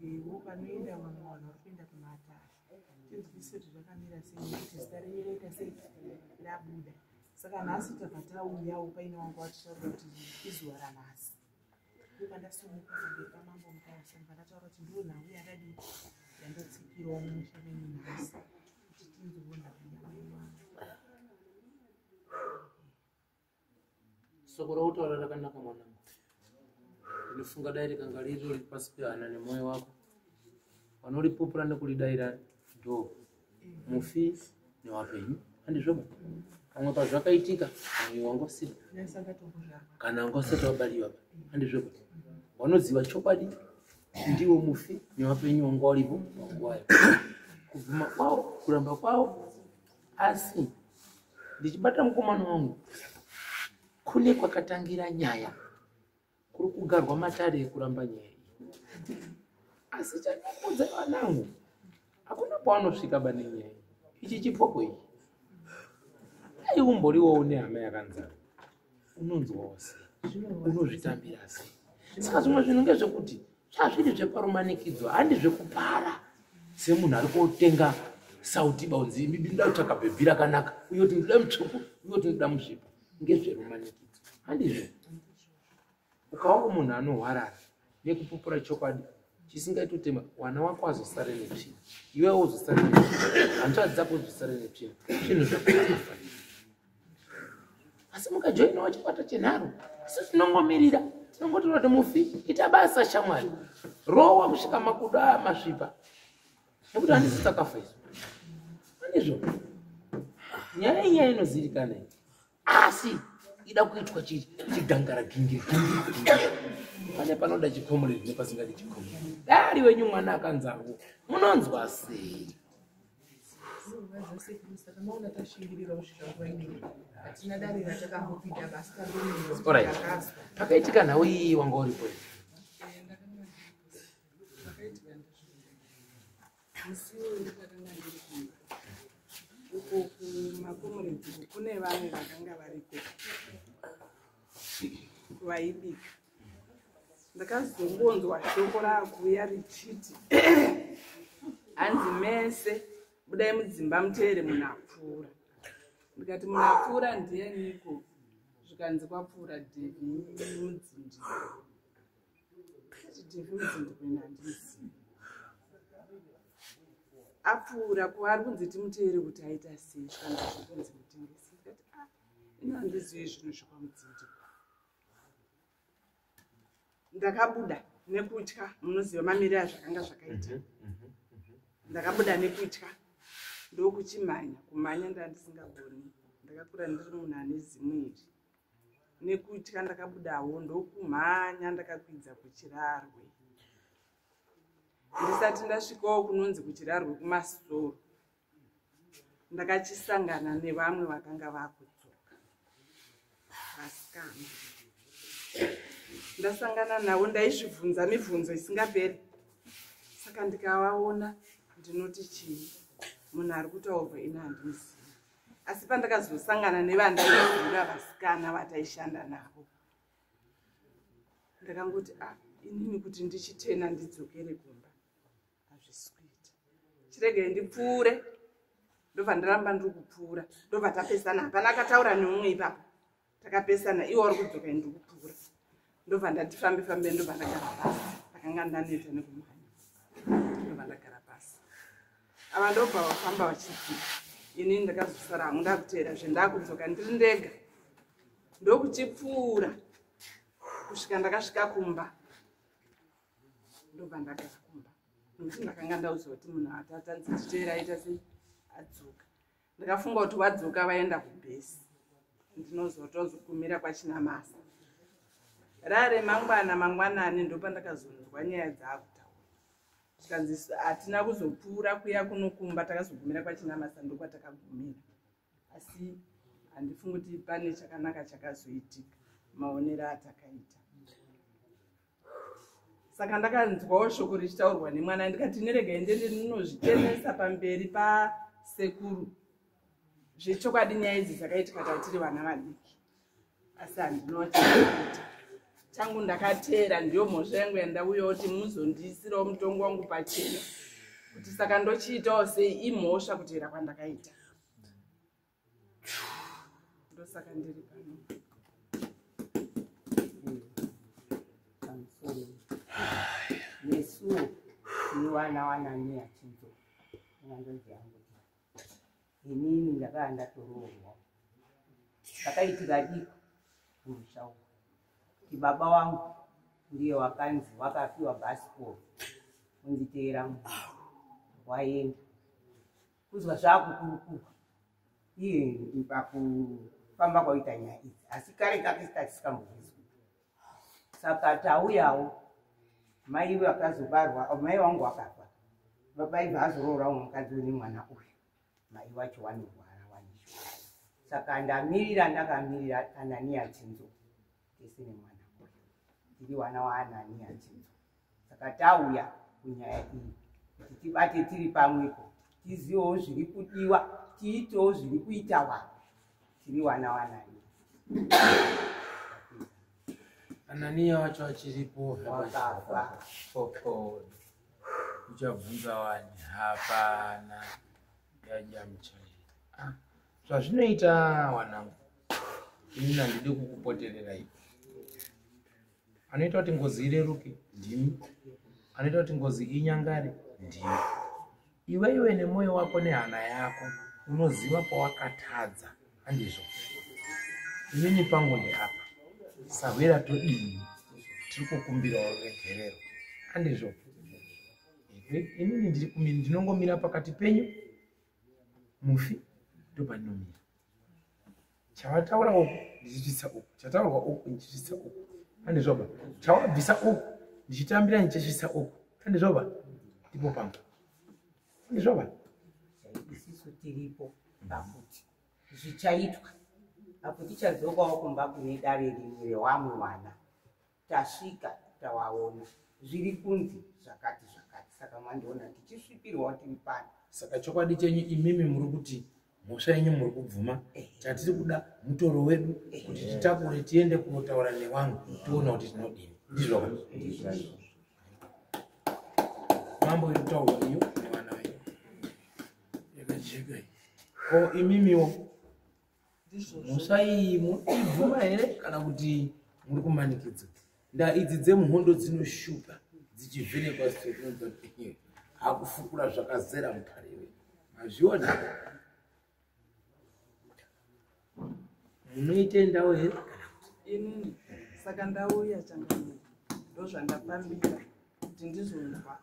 Tinzwewo panoenda vamwe vanhu vari kuenda kumatare, tinzwisise kuti zvakamira sei, nekuti zita renyu raita sei, rabuda. Saka nhasi tabva tauyawo paine wanga watitaurira kuti izuva ranhasi. Ndopandasimuka pamberi pamambo Mutasa, ndobva ndataura kuti ndiwo nhau yakadii yandotsikirawo mumusha menyu nhasi, kuti tinzwewo nhau yamai wangu. Soko rautaura rakanaka mwanangu. Ndinofunga dai rikanga riri riri pasi pehana nemwoyo wako. Vanoripupura nekuridaira ndo mufi newapenyu. Handizvo ba? Pamwe pazvakaitika mwoyo wanga usiri kana wanga usati wabaliwa ba. Handizvo ba? Wanoziva chokwadi ndiwo mufi newapenyu wanga waripo panguvayo. Kubvuma kwawo, kuramba kwawo, asi ndichibata mukomana wangu kune kwakatangira nyaya kuri kugarwa matare ekuramba nyaya iyi. Asi chandikuudza vanangu, hakuna kwawanosvika ba nenyaya iyi. Ichi chipoko ichi dai umboriwowo nehama yakanzara, unonzwawo sei, unozvitambira sei? Saka zvimwe zvinhu ngezvekuti zvazviri zveparumanikidzo, handi zvekupara semunhu ari kotenga sauti baunzi ndinoda kutsvaga bhebhi rakanaka, uye kuti ndinoda mutsvuku, uye kuti ndinoda musvipa, ngezverumanikidzo, handizvo? Ukawawo munhu anohwarara nekupupura chokwadi chisingaitotema, wana wako azosare netsvina, iwewe uzosare netsvina, hanzvadzi dzako uzosare netsvina, zvinhu zvakafanira. Asi mukajoinawo chikwata chenharo, isu tinongomirira, tinongotaura kuti mufi ita basa shamwari, rowa kusvika makudo aya masvipa, nekuti handisi takafa isu. Handizvo, nyaya inyaya inozivikana iyi, asi ida kuitwa chigangara gingiri gingiri. Pane panoda chikomuredi nepasingadi chikomuredi. Dai wenyu mwana akanzarwo, munonzwa sei? Alright. Pakaitika nhau iyi wanga uripo here? Musi uyu ndakanga ndiri kumba uko kumakomuredzi, kune vamwe vakanga variko vaibika. Ndakazongonzwa shoko raakuuya richiti hanzi mese budai mudzimba muteere munhu apfuura. Ndikati munhu apfuura ndianiko? Zvikanzi kwapfuura Devi Mudzindi. Ndikati Devi Mudzindi kwena handimuzivi. Apfuura kuva ari kunzi timuteere kuti aita sei? Zvikanzi zvekunzi mutengesi. Ndikati ah, ini handizivi zvinhu zvekwaMudzindi. Ndakabuda nekutya, munoziva mamiriro azvakanga zvakaita. Ndakabuda nekutya ndokuchimhanya, kumhanya ndandisingagoni, ndakakura ndiri munhu ane zimu iri. Nekutya ndakabudawo ndokumhanya, ndakakwidza kuChirarwe. Ndisati ndasvikawo kunonzi kuChirarwe kumasoro, ndakachisangana nevamwe vakanga vakudzoka vasikana. Ndasangana navo, ndaizvibvunza mibvunzo isingaperi. Saka ndikavaona ndinoti chii, munhu ari kutaurwa ini handimuzivi. Asi pandakazosangana nevandaiziva vasikana vataishanda navo, ndakangoti ah, inini kuti ndichitena ndidzokere kumba hazvisi kuita, chiregai ndipfuure. Ndobva ndaramba ndiri kupfuura, ndobva tapesana. Hapana akataura neumwe ipapo, takapesana, iwo uri kudzoka, ndiri kupfuura. Ndobva ndati fambe fambe, ndobva ndagara pasi. Ndakanga ndaneta nekumhanya. Ndobva ndagara pasi, ava ndobva vafamba vachidzika, ini ndakazosara hangu ndakuteera zvendakudzoka ndiri ndega. Ndokuchipfuura kusvika ndakasvika kumba, ndobva ndagara kumba, nokuti ndakanga ndaudzwa kuti munhu atatanzi titeera aita sei, adzoka. Ndakafunga kuti wadzoka vaenda kubhesi, ndinozotozogumira kwaChinamasa. Rare mangwana mangwanani ndopandakazonzwa nyaya dzaakutaura, zvikanzi hatina kuzopfuura kuya kunokumba, takazogumira kwaChinamasa, ndokwatakagumira. Asi handifungi kuti pane chakanaka chakazoitika maonero atakaita. Saka ndakanzwawo shoko richitaurwa nemwana, ndikati neregai ndende ndinozvichenesa pamberi pasekuru. Zvechokwadi nyaya idzi dzakaitika tatiri vana vadiki, asi handinoa chekuita. Changu ndakateera, ndiyo mhosva yangu yandauyawo kuti muzondiisirawo mutongo wangu pachena, kuti saka ndochiitawo sei. Imhosva kuteera kwandakaita, ndosaka ndiri pano. Pamusoro nesuwo tiri wana waAnania Chinzo, nehanzvadzi yangu. Inini ndakava ndatoroorwa, zvakaitika diko kumusha uku kuti baba wangu ndiye wakanzi wakapiwa bhasikoro, unditeera munhu waenda kuzwa zvakukurukurwa iye pakufamba kwaita nyaya idzi, asi kare kake tatisingambozvizwi. Saka tauyawo, mai vakazobarwa, mai wangu wakafa, baba ibva azoroora umwe mukadzi une mwana uyu, mai wacho wanorwara wanishuka. Saka ndamirira, ndakamirira Anania Chinzo tese nemwana uyu, tiri wana waAnania Chinzo. Saka tauya kunyaya iyi kuti tibate tiri pamwepo, tizivewo zviri kudiwa, tiitewo zviri kuita vanhu. Tiri wana waAnania. Anania wacho achiripo? Wakafa. Popo uchabvunza wani, hapana yadya muchairi. Ah, zvazvinoita wanangu, inini handidi kukupotererai. Anoita kuti ngozi ireruke ndimi, anoita kuti ngozi inyangare ndimi. Iwe nemwoyo wako nehana yako unoziva pawakatadza, handizvo? Inini pangu ndeapa, sahwira todini? Tiri kukumbirawo ruregerero, handizvo? Inini ndiri kumira, ndinongomira pakati penyu mufi, ndopandinomira. Chavataura uku ndichisvitsa uku, chataurwa uku ndichisvitsa uku, handizvoba? Chawabvisa uku ndichitambira, ndichisvitsa uku, handizvoba? Ndipo pangu, handizvoba? Isisu tiripo pakuti zvichaitwa apo tichadzokawo kumba kune dare rimwe rewamwe wana, tasvika tawaona zviri kunzi zvakati zvakati. Saka mandiona tichisvipirwawo tiri pano. Saka chokwadi chenyu imimi muri kuti mhosva yenyu muri kubvuma, chatiri kuda mutoro wedu kuti titakure tiende kunotaura nevamwe, tione kuti tinodini, ndizvoka? Mambo, iri kutaurwa iyo nevana venyu yakajeka iyi. Ko imimiwo? Ndizvozvo. Mhosva iyi munoibvuma here kana kuti muri kumanikidzwa? Ndaa idzi dzemuhondo dzinoshupa dzichivhenekwa, sekunonzi hakufukura zvakazera muparere, mazviona? Munoitendawo here kana kuti? Inini saka ndauya changamire, ndozvandafambira kuti ndizonzwa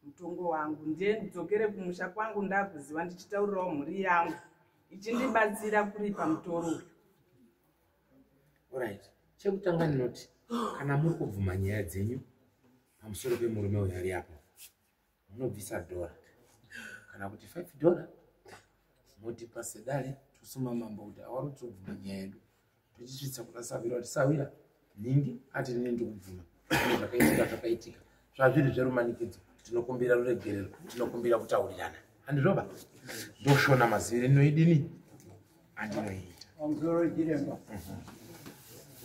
mutongo wangu, ndiye ndidzokere kumusha kwangu ndakuziva, ndichitaurirawo mhuri yangu ichindibatsira kuripa mutoro uyu. Alright, chekutanga ndinoti kana muri kubvuma nyaya dzenyu pamusoro pemurume uyu ari apo, munobvisa dhora kana kuti 5 dollar, motipa sedare, tosuma mambo kuti awari kutobvuma nyaya yedu, tochisvitsa kuna sawira kuti sawira nhingi ati nini ndikubvuma. Ine zvakaitika, zvakaitika zvazviri zverumanikidzo, tinokumbira ruregerero, tinokumbira kutaurirana, handizvoba? Ndoshona maziviri inoidini andinoita. Pamusoro chiremba,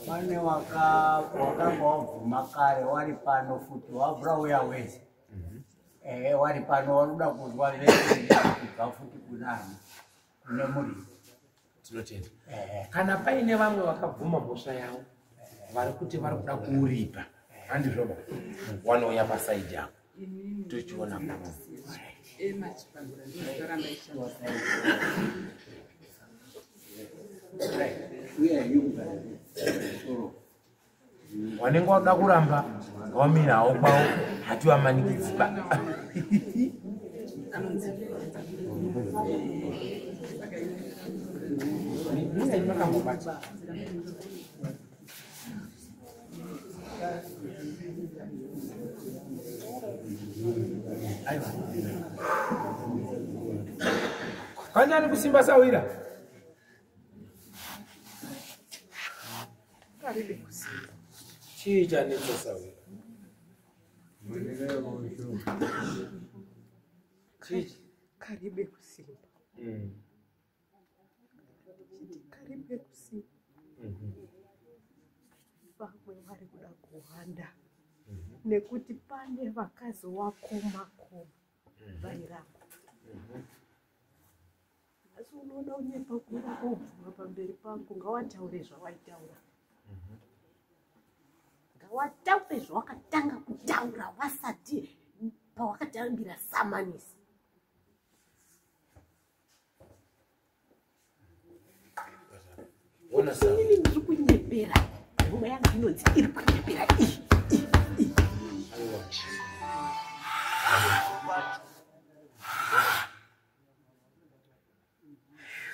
pane wakanga wabvuma kare, wari pano futi, wabvura uya wese. Ehe, wari pano, waruda kuzwa vese kubva futi kunani, kune muridzi. Tinotenda. Ehe. Kana paine vamwe vakabvuma mhosva yavo vari kuti vari kuda kuuripa, handizvoba? Wanouya pasaidi apo. Inini Tochiona kuno. Ema Chipangura ndozita randaishandisa. Uya yunga soro. Wanenge wada kuramba wamirawo kwavo, hatiwamanikidziba. Anonzi Makambobata. Aiwa, kanjani kusimba sawira? Karibe kusimba. Chii chanetsa sawira? Chii? Karibe kusimba. Chiti karibe kusimba. Vamwe vari kuda kuuripa. kuhwanda nekuti pane vakazowakomakoma vairamba. Asi unoona unyepa kuda kobvuma pamberi pangu, ngawataure zvawaitaura, ngawataure zvawakatanga kutaura wasati pawakatambira samanisi. Inini ndiri kunyepera, ngoma yangu inonzi iri kunyepera iyi.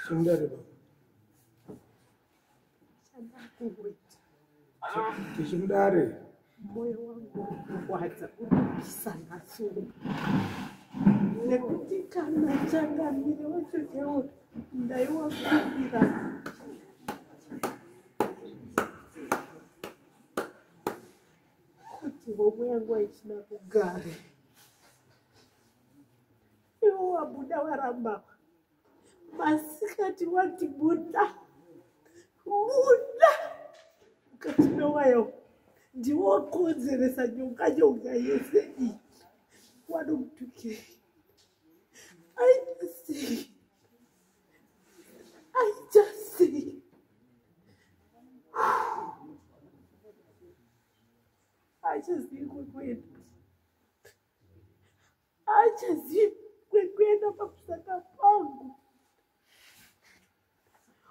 Sundare baba. Tichimudare. Moyo wangu uri kurwadza, uri kupisa nhasi nekuti kana changamire wacho chaiwo ndaiwakumbira kuti homwe yangu haichina kugara. Iwo wabuda waramba masikati wati buda buda mukati mewayo, ndiwokonzeresa nyonga nyonga yese iyi. Wanomutukei aita sei, aita sei? Achazivi kwekuenda, achazivi kwekuenda pamusaka pangu,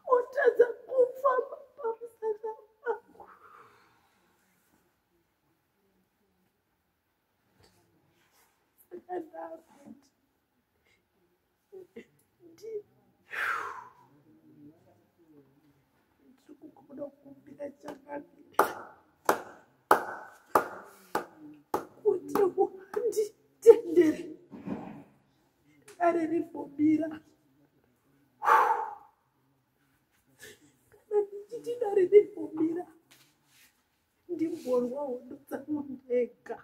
otadza kufamba pamusaka pangu. Saka ndakuti ndiri kuda kukumbira changamire kuti wanditendere dare rimbomira. Kana ndichiti dare rimbomira, ndimborwa hondo dzangu ndega.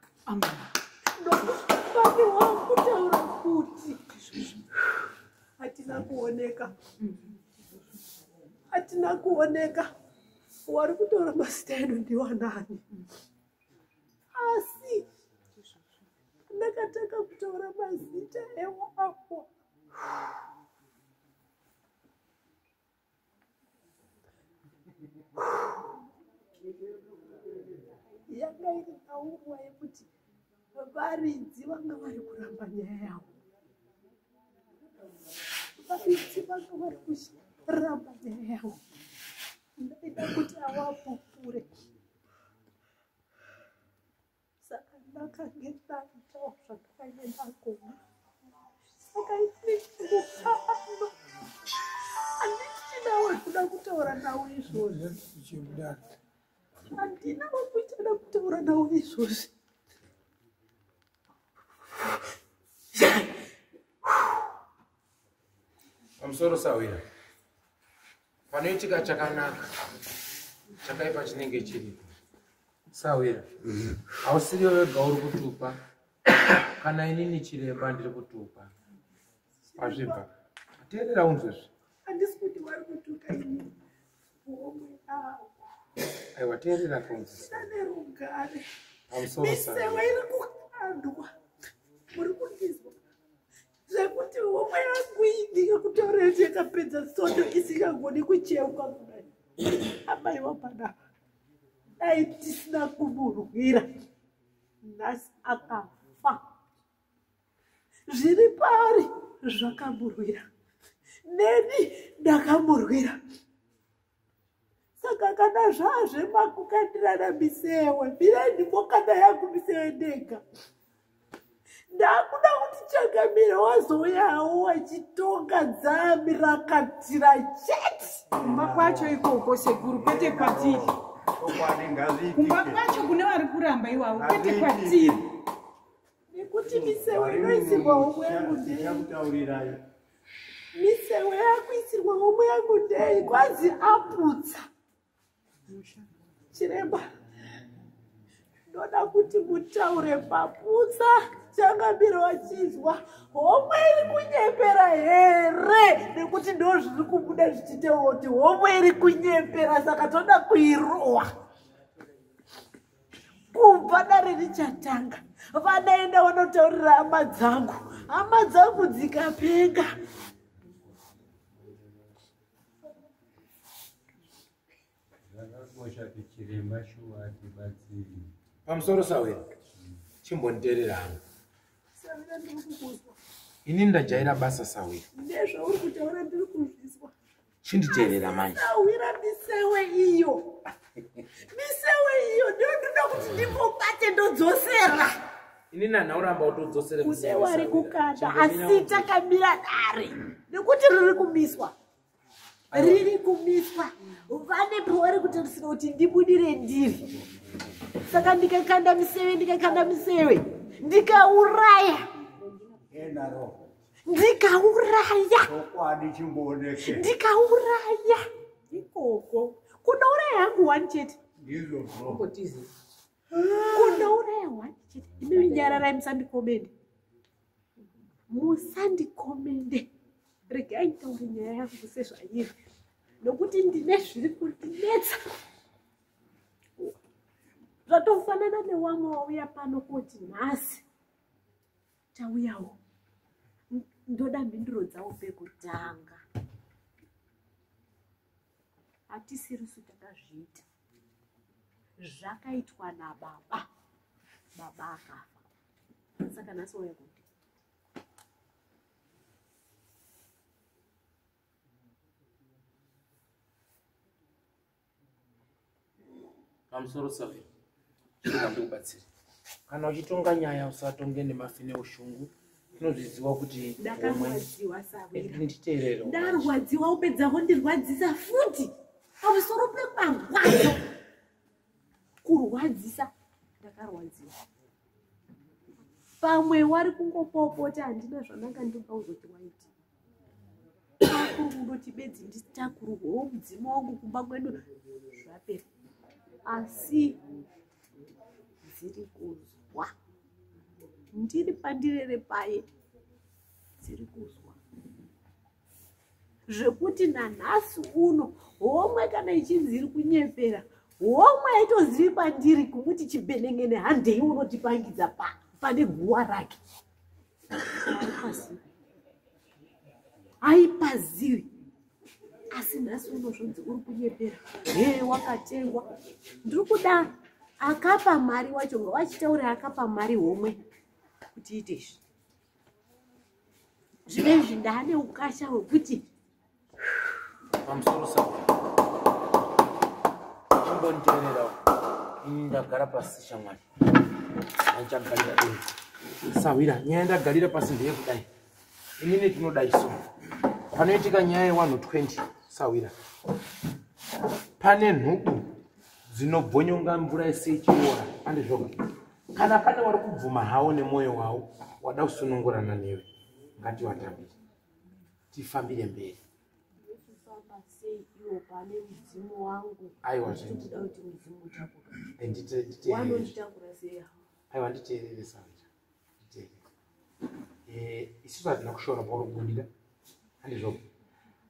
Nokuti pane wakutaura kuti hatina kuoneka, hatina kuoneka. Wari kutaura mazita edu ndiwanani? Asi ndakatanga kutaura mazita ewapo, yanga iri nhaurwa yekuti varidzi vanga vari kuramba nyaya yavo, varidzi vanga vari kuramba nyaya yavo. Ndaida kuti awapupure, saka ndakange ndaitawo zvandakange ndagona. Saka ini kuhamba handichina wekuda kutaura nawo izvozvi, handina wekuchada kutaura nawo izvozvi. Pamusoro sawira, panoitika chakanaka chakaipa chinenge chiripo. Sawira, hausiriwe wega uri kutukwa, kana inini chiremba ndiri kutukwa. Pazvibva teerera unzwezve. Handisi kuti vari kutuka ini, homwe yavo. Aiwa, teerera kunzwisa. Ane rugare. Pamusoro. Misewe Sawira, iri kukandwa, muri kundizwa zvekuti homwe yangu iyi ndingakutaura kuti yakapedza sondo isingagoni kucheuka kudai. Amaiwa panapa, dai tisina kumurwira nhasi akafa. Zviri paari zvakamurwira, neni ndakamurwira. Saka kana zvazvemakukandirana misewe, mirai ndimokanda yangu misewe ndega. Ndakuda kuti changamire wazouyawo wachitonga dzami rakatira chete. Kumba kwacho ikoko sekuru, kwete kwatiri. Kumba kwacho kune vari kuramba iwavo, kwete kwatiri. Nekuti misewe inoisirwa homwe yangu ndei, misewe yakuisirwa homwe yangu ndei, kwanzi aputsa. Chiremba, ndoda kuti mutaure paputsa changamire wachizwa, homwe iri kunyepera here? Nekuti ndo zviri kubuda zvichitaura kuti homwe iri kunyepera, saka toda kuirowa. Kubva dare richatanga, vanaenda vanotaurira hama dzangu, hama dzangu dzikapenga. Zvakakosha kuti chiremba shuwa atibatsire. Pamusoro sawira, chimbonditeerera hangu. Sawira, ndiri kukuzwa. Ini ndajaira basa sawira. Nezvauri kutaura ndiri kuzvizwa. Chinditeerera manje. Sawira, misewe iyo, misewe iyo ndiyo ndinoda kuti ndimbobate ndodzosera. Ini nana uramba utodzosere. Kune wari kukanda, asi takamira dare nekuti riri kumiswa, riri kumiswa. Vane pavari kutarisira kuti ndibudire ndiri. Saka ndikakanda miseve, ndikakanda miseve, ndikauraya, Enaro. ndikauraya, Chokwadi chimbooneke. ndikauraya ikoko kunouraya hangu one chete. Ndizvozvo. Kunouraya one chete. Imi nyararai, musandikomende, musandikomende. Regai nditaure nyaya yangu sezvairi, nokuti ndine zviri kundinetsa zvatofanana newamwe wauya pano koti nhasi tauyawo. Ndoda mhinduro dzavo pekutanga. Hatisirisu takazviita, zvakaitwa nababa. Baba akafa, saka nhasi wauya kuti Pamusoro sawira, chirega ndikubatsire. Kana uchitonga nyaya usatonge nemafi neushungu. Tinozviziva kuti homwe Ndakarwadziwa, sawira. Nditeerere. Ndarwadziwa, upedza kundirwadzisa futi pamusoro pemangwadzo kurwadzisa. Ndakarwadziwa. Pamwe wari kungopopota, handina zvandanga ndoda kuzoti waiti takuru kundoti bedzi nditakurwawo mudzimu wangu kumba kwedu, zvapera. Asi dziri kuzwa ndiri pandirere paye, dziri kuzwa zvekuti nanhasi uno homwe kana ichinzi iri kunyepera, homwe haitozivi pandiri kumuti chibhenengene handei unotipangidza pane guwa rake. Haipazivi, haipazivi. Asi nhasi uno zvonzi uri kunyepera, he wakatengwa. Ndiri kuda akapa mari wacho, ngawachitaura akapa mari homwe kuti ite izvi. Zvinezvi ndaane ukasha hwekuti Pamusoro sawira, chimbonditeererawo. Ini ndagara pasi, shamwari, andichagarira dei sawira. Nyaya ndagarira pasi ndeyekudai. Inini tinodai so, panoitika nyaya yewanhu 20 sawira, pane nhubu dzinobvonyonga mvura yese ichiora, andizvoka? Kana pane wari kubvuma hawo nemwoyo wawo wada kusunungurana newe, ngativatambire tifambire mberi. Kufamba sei iwo pane mudzimu wangu? Aiwa, Ndikuda kuti mudzimu utakurwa. Nditeerere. Wanonditakura sei awo? Aiwa, nditeerere sawira, nditeerere. Isusu hatina kushora pauri kubudira, handizvopo?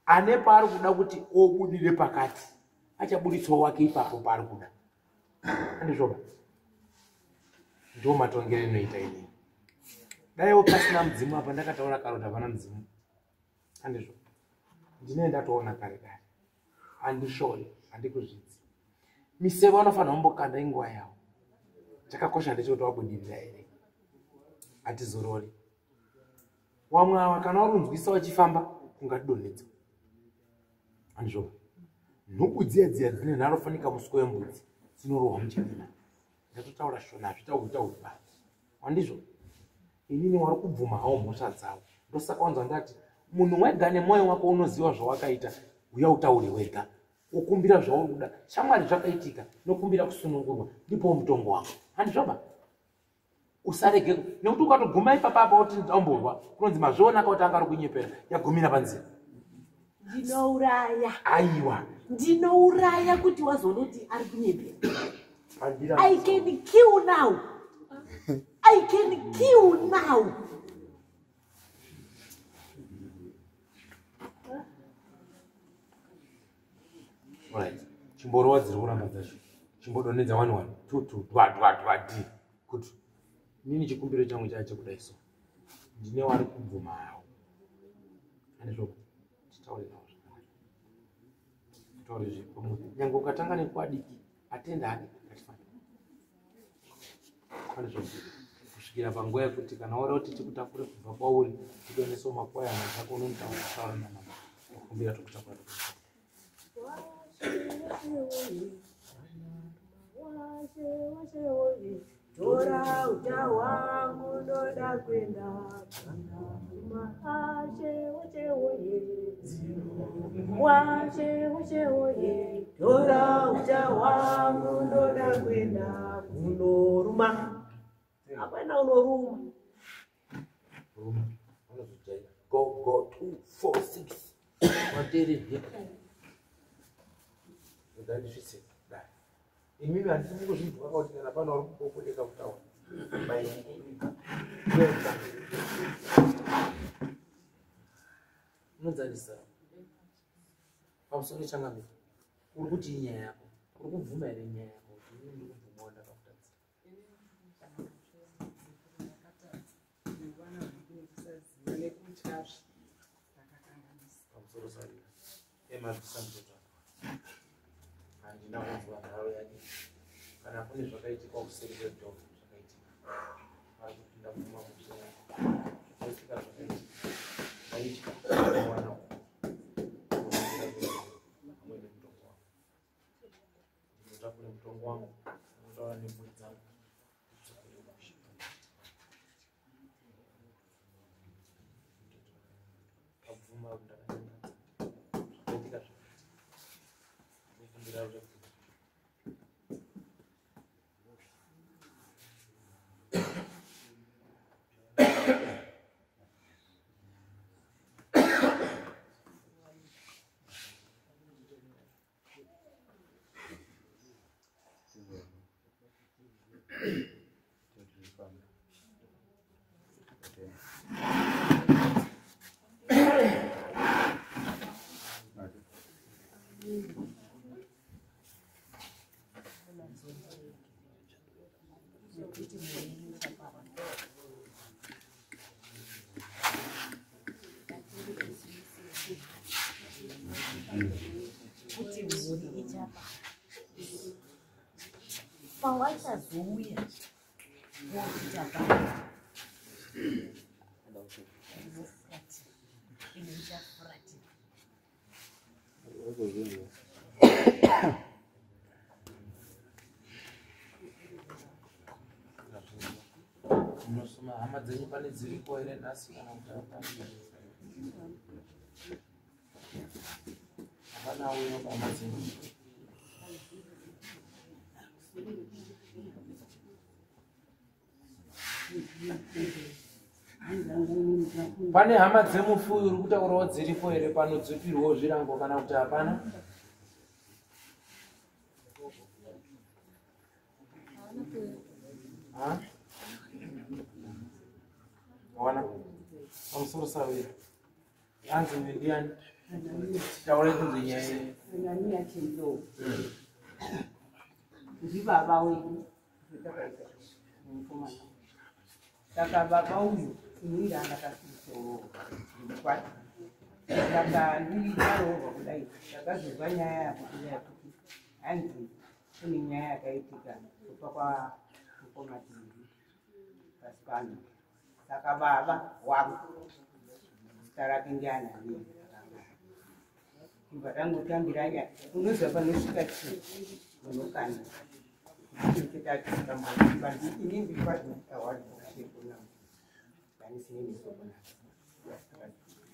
Ane paari kuda kuti obudire pakati, achabuditsawo wake ipapo paari kuda, handizvopa? Ndo matongero inoita inini. Daiwo pasina mudzimu apa, ndakataura kare kuti hapana mudzimu, handizvo? Ndine ndatoona kare kare. Handishori, handikuzvidzi. Miseve vanofanira kumbokanda inguva yavo. Chakakosha ndechekuti wabudirira here. Hatizorori. Wamwe ava kana warunzwisa wachifamba ungatidonhedza, handizvopa? Nhubu dziya dziya dzine nharo fanika muswe wembudzi dzinorohwa muchidima. Ndatotaura shona, hazvitauritaurwa, handizvo? Inini wari kubvuma hawo mhosva dzavo, ndosaka wanzwa ndati munhu wega nemwoyo wako unoziva zvawakaita. Uya utaure wega, ukumbira zvauri kuda. Shamwari, zvakaitika, nokumbira kusunungurwa, ndipowo mutongo wako, handizvoba? Usarege, nekuti ukatoguma ipapa apa uti ndamborwa, kunonzi mazviona kuti anga ari kunyepera, yagumira panzira. Ndinouraya. Aiwa. Ndinouraya kuti wazonoti ari kunyepera. Handira. I can kill now, I can kill now. Right, chimborova dziri kuramba dzacho. Chimbodonhedza 1 1 2 2 dwa dwa dwa d kuti inini chikumbiro changu chaa chekudai so ndine wari kubvumawo andizvo titaure navo zvakanaka titaure zvepo nyange ukatanga nekwadiki atenda hake ngatifambe andizvo kusvikira panguva yekuti kana wada kuti tikutakure kubva kwauri tikuendesewo makwai hama dzako unonotaura taura namama tokumbira tokutakura tokutakura. Tora uta hwangu ndoda kuenda Ashe washe woye Washe washe woye Tora uta hwangu ndoda kuenda kunoruma. Hapana unoruma. Ruma unozojaira go go 2 4 6 wateerere ndandisvitse dai imimi handisi kungozvinzwa kuti kana pano uri kubobodeka kutaura unodzanisa pamusoro changamire uri kuti inyaya yako uri kubvuma here nyaya yako kuti inini ndiri kubvumawo ndakakutadzira. Pamusoro sarira emabvisa muteta handina kunzwa nharo yake kana kune zvakaitika kuseri kwedhoo zvakaitika vari kuti ndabvuma mhosva yangu zvakaitika zvakaitika ndaitya mwana pamwe nemutongo wangu ndinotakure mutongo wangu ndinotaura nemhuri dzangu ndidzokere mushe abvuma kuti ndakanyangadza zvakaitika zvakaitika ndinokumbira ruregerero. Kuti mhuri ichapa pawachazouya wokuchapa inofuratira ine ichafuratira. Munosoma hama dzenyu pane dziripo here nhasi kana kuti hapana? Hapana auya hama dzenyu. Pane hama dzemufi uyu uri kutaurawo dziripo here pano dzipirwawo zvirango kana kuti hapana? Ha? Wana pamusoro sawira anzi uyu ndiani taurai kunze nyaya iyi. Anania Chinzou ndibaba wedu takaita mukomana. Saka baba uyu ini ndanga ndakasiroorwa saka ndikaroorwa kudai ndakazozwa nyaya yakuti yakuti hanzi kune nyaya yakaitika kubva kwa mukoma Tindi pasi pano. Saka baba wangu zita rake ndiAnania. Ndibva tangotambira nyaya unoziva panosvika chii munokanda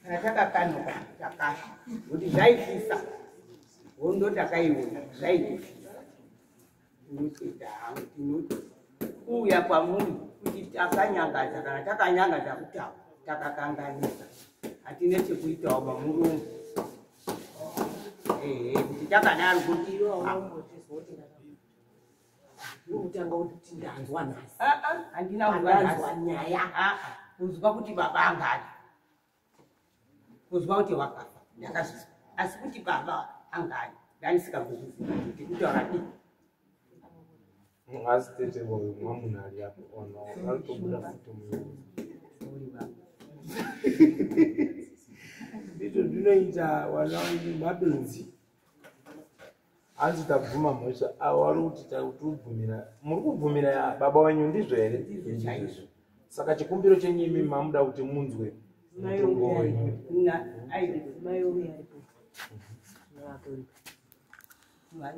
kana takakanuka takafa kuti zvaipisa hondo takaiona zvaipisa tinotenda hangu tinoti kuuya kwamuri kuti takanyangadza kana takanyangadza kutaura takakanganisa hatine chekuitawo pamurungu ehe kuti takadaro kuti Unotanga kuti ndanzwa nhasi. Handina kuzwa Ndanzwa nhasi. nyaya. Kuzwa kuti baba angari kuzwa kuti wakafa ndakazvizwa asi kuti baba angari ndanisikambozviziva kuti kutaura dii Asi tete mwamuna ari apo vanhu vari kutobuda futi munyika. Ndizvo zvinoita vana venyu mabenzi. Hanzi tabvuma mhosva, avo vari kuti tirikubvumira, muri kubvumira baba wenyu ndizvo here? Ndizvo chaizvo. Saka chikumbiro chenyu imi mamuda kuti munzwe mutongo wenyu. Mai uripo.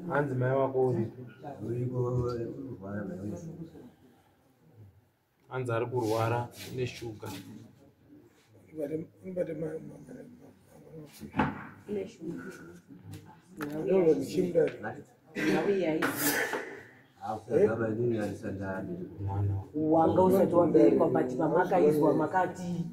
Hanzi mai wako uripi? Hanzi ari kurwara neshuga. Mwana Wanga usati waberekwa, but pamakaizwa makati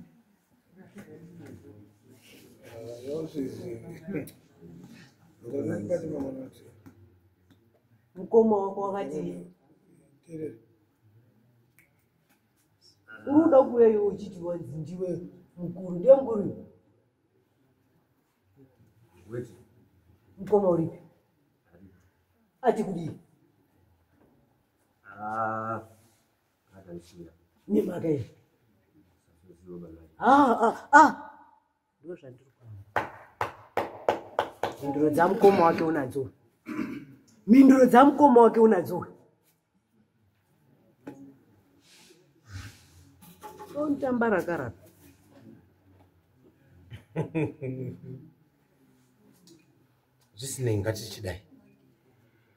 mukoma wako wakati uri kuda kuuya iwe uchiti wanzi ndiwe mukuru, ndiwe mukuru. Mukoma uripi? Ati kudii nemhaka iyi? Ah, ah, ah. Ndo zvandiri kuamba. Mhinduro dzamukoma wake unadzo, mhinduro dzamukoma wake unadzo. Onotamba rakarapa. Zvisinei, ngatichidai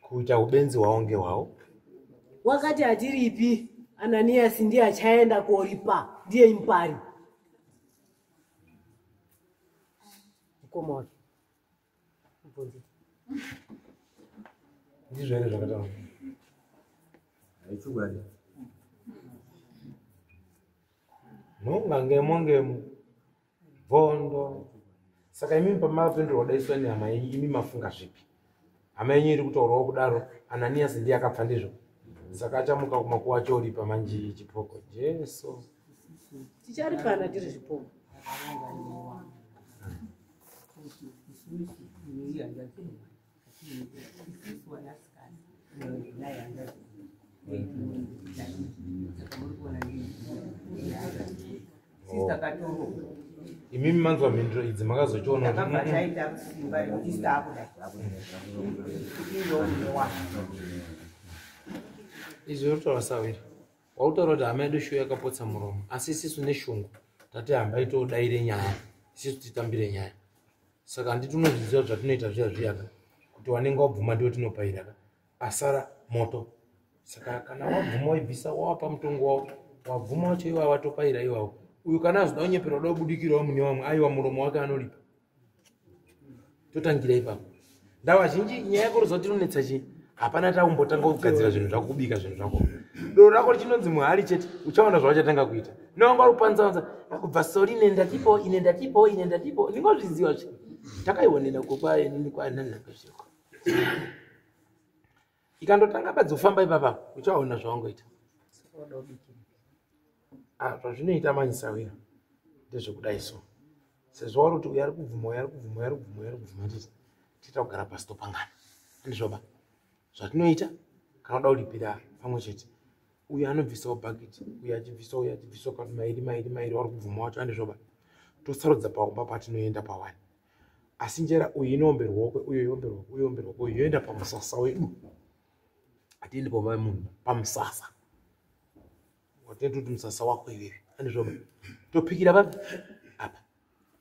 kuita ubenzi hwawo ngehwawo. Wakati hatiripi, Ananiyasi ndiye achaenda koripa, ndiye impari. Mukoma wake mubvunze. Ndizvo here zvakataura? Nhonga ngemo ngemo bvondo. Saka imimi pamapindurwa daiswa nehama yenyu, imi mafunga zvipi? Hama yenyu iri kutaurawo kudaro, Ananiyasi ndiye akapfa, ndizvo? Saka achamuka kumakuva achoripa manji chipoko Jesu. Ticharipana tiri zvipoko. Isusu isusu vanasikana naye hanzvadzi, saka muri kuona sista katoro. Imimi manzwa mhinduro idzi, makazochiona kuti Takabva taita simba rekuti sitaakudai kuti iyowo munewana. Izvi uri kutaura sawiri, wautaura kuti hama yedu shuwa yakapotsa muromo, asi isisu neshungu tati hambai todaire nyaya, isisu titambire nyaya. Saka handiti unozviziva zvatinoita zviya zviyaka, kuti wanenge wabvuma ndiwo tinopaira ka, asara moto. Saka kana wabvuma waibvisa, wawapa mutongo wavo, wabvuma wacho iwawo watopaira iwawo. Uyu kana azoda kunyepera uda kubudikirawo mune wamwe, aiwa, muromo wake anoripa. Totangira ipapo. Ndava zhinji nyaya yako ruziva kuti inonetsa chii? Hapana takumbotanga kugadzira zvinhu zvako, kubika zvinhu zvako. Doro rako richinonzi muhari chete, uchaona zvawachatanga kuita. Newanga uri kupanzaanza kubva sori, ine ndatipo, ine ndatipo, ine ndatipo, ndingozviziva zve takaionera uko kwaenini kwananakazviko. Ikandotanga badzi kufamba ipapa, uchaona zvawangoita. Ah, zvazvinoita manyisawira ndezvekudai so, sezvo wari kuti uyu ari kubvuma, uyu ari kubvuma, uyu ari kubvuma, uyu ari kubvuma, nditi tiita kugara pasi topangana, andizvoba? Zvatinoita, kana uda kuripira pamwe chete, uyu anobvisawo bhakiti, uyu achibvisawo, uyu achibvisawo, kana mairi mairi mairi wari kubvuma wacho, andizvoba? Tosarudza paumba patinoenda pawani, asi njera uyu inoomberwa kwe uyu, yoomberwa uyu, yoomberwa uyu, yoenda pamusasa wedu. Hatiendi paumba yemunhu, pamusasa watinoita kuti musasa wako iwewe, andizvoba? Topikira papi apa,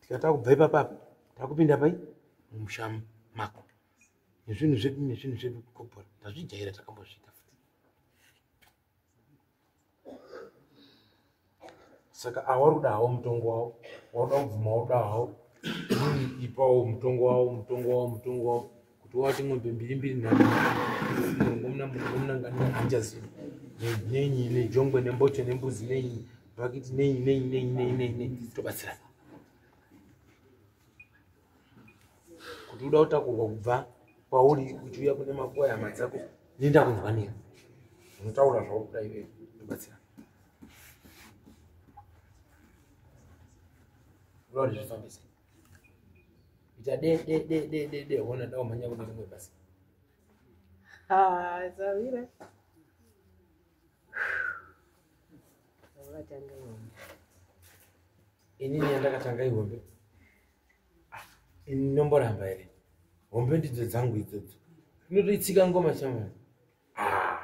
tikati kubva ipapa apa takupinda pai mumusha mako nezvinhu zvedu, nezvinhu zvedu kukobhora tazvijaira, takambozviita futi. Saka awari kuda hawo mutongo wavo, waruda kubvuma, waruda hawo, inini ipawo mutongo wavo, mutongo wavo, mutongo wavo, kuti wati ng'ombe mbiri mbiri, nhatu, murongomuna, murongomuna, ngani hanjazivi, nenyi, nejongwe, nembocho, nembuzi, nenyi, bhakiti, nenyi, nenyi, nenyi, nenyi, nenyi, nenyi, tobatsirana kuti uda kutakurwa kubva kwauri uchiuya kune makuva hama dzako, nenda kunzwanira, unotaura zvauri kuda iwewe, tobatsirana. Uda kuti zvifambise, ita de de de de de de, hona da umhanya kune rimwe basa. Ah, Zawira. Yawakatanga ihombe. Inini yandakatanga ihombe? Ah, ini nomboramba here? Hombe ndidzo dzangu idzodzo. Inotoitsika ngoma shamwari. Ah,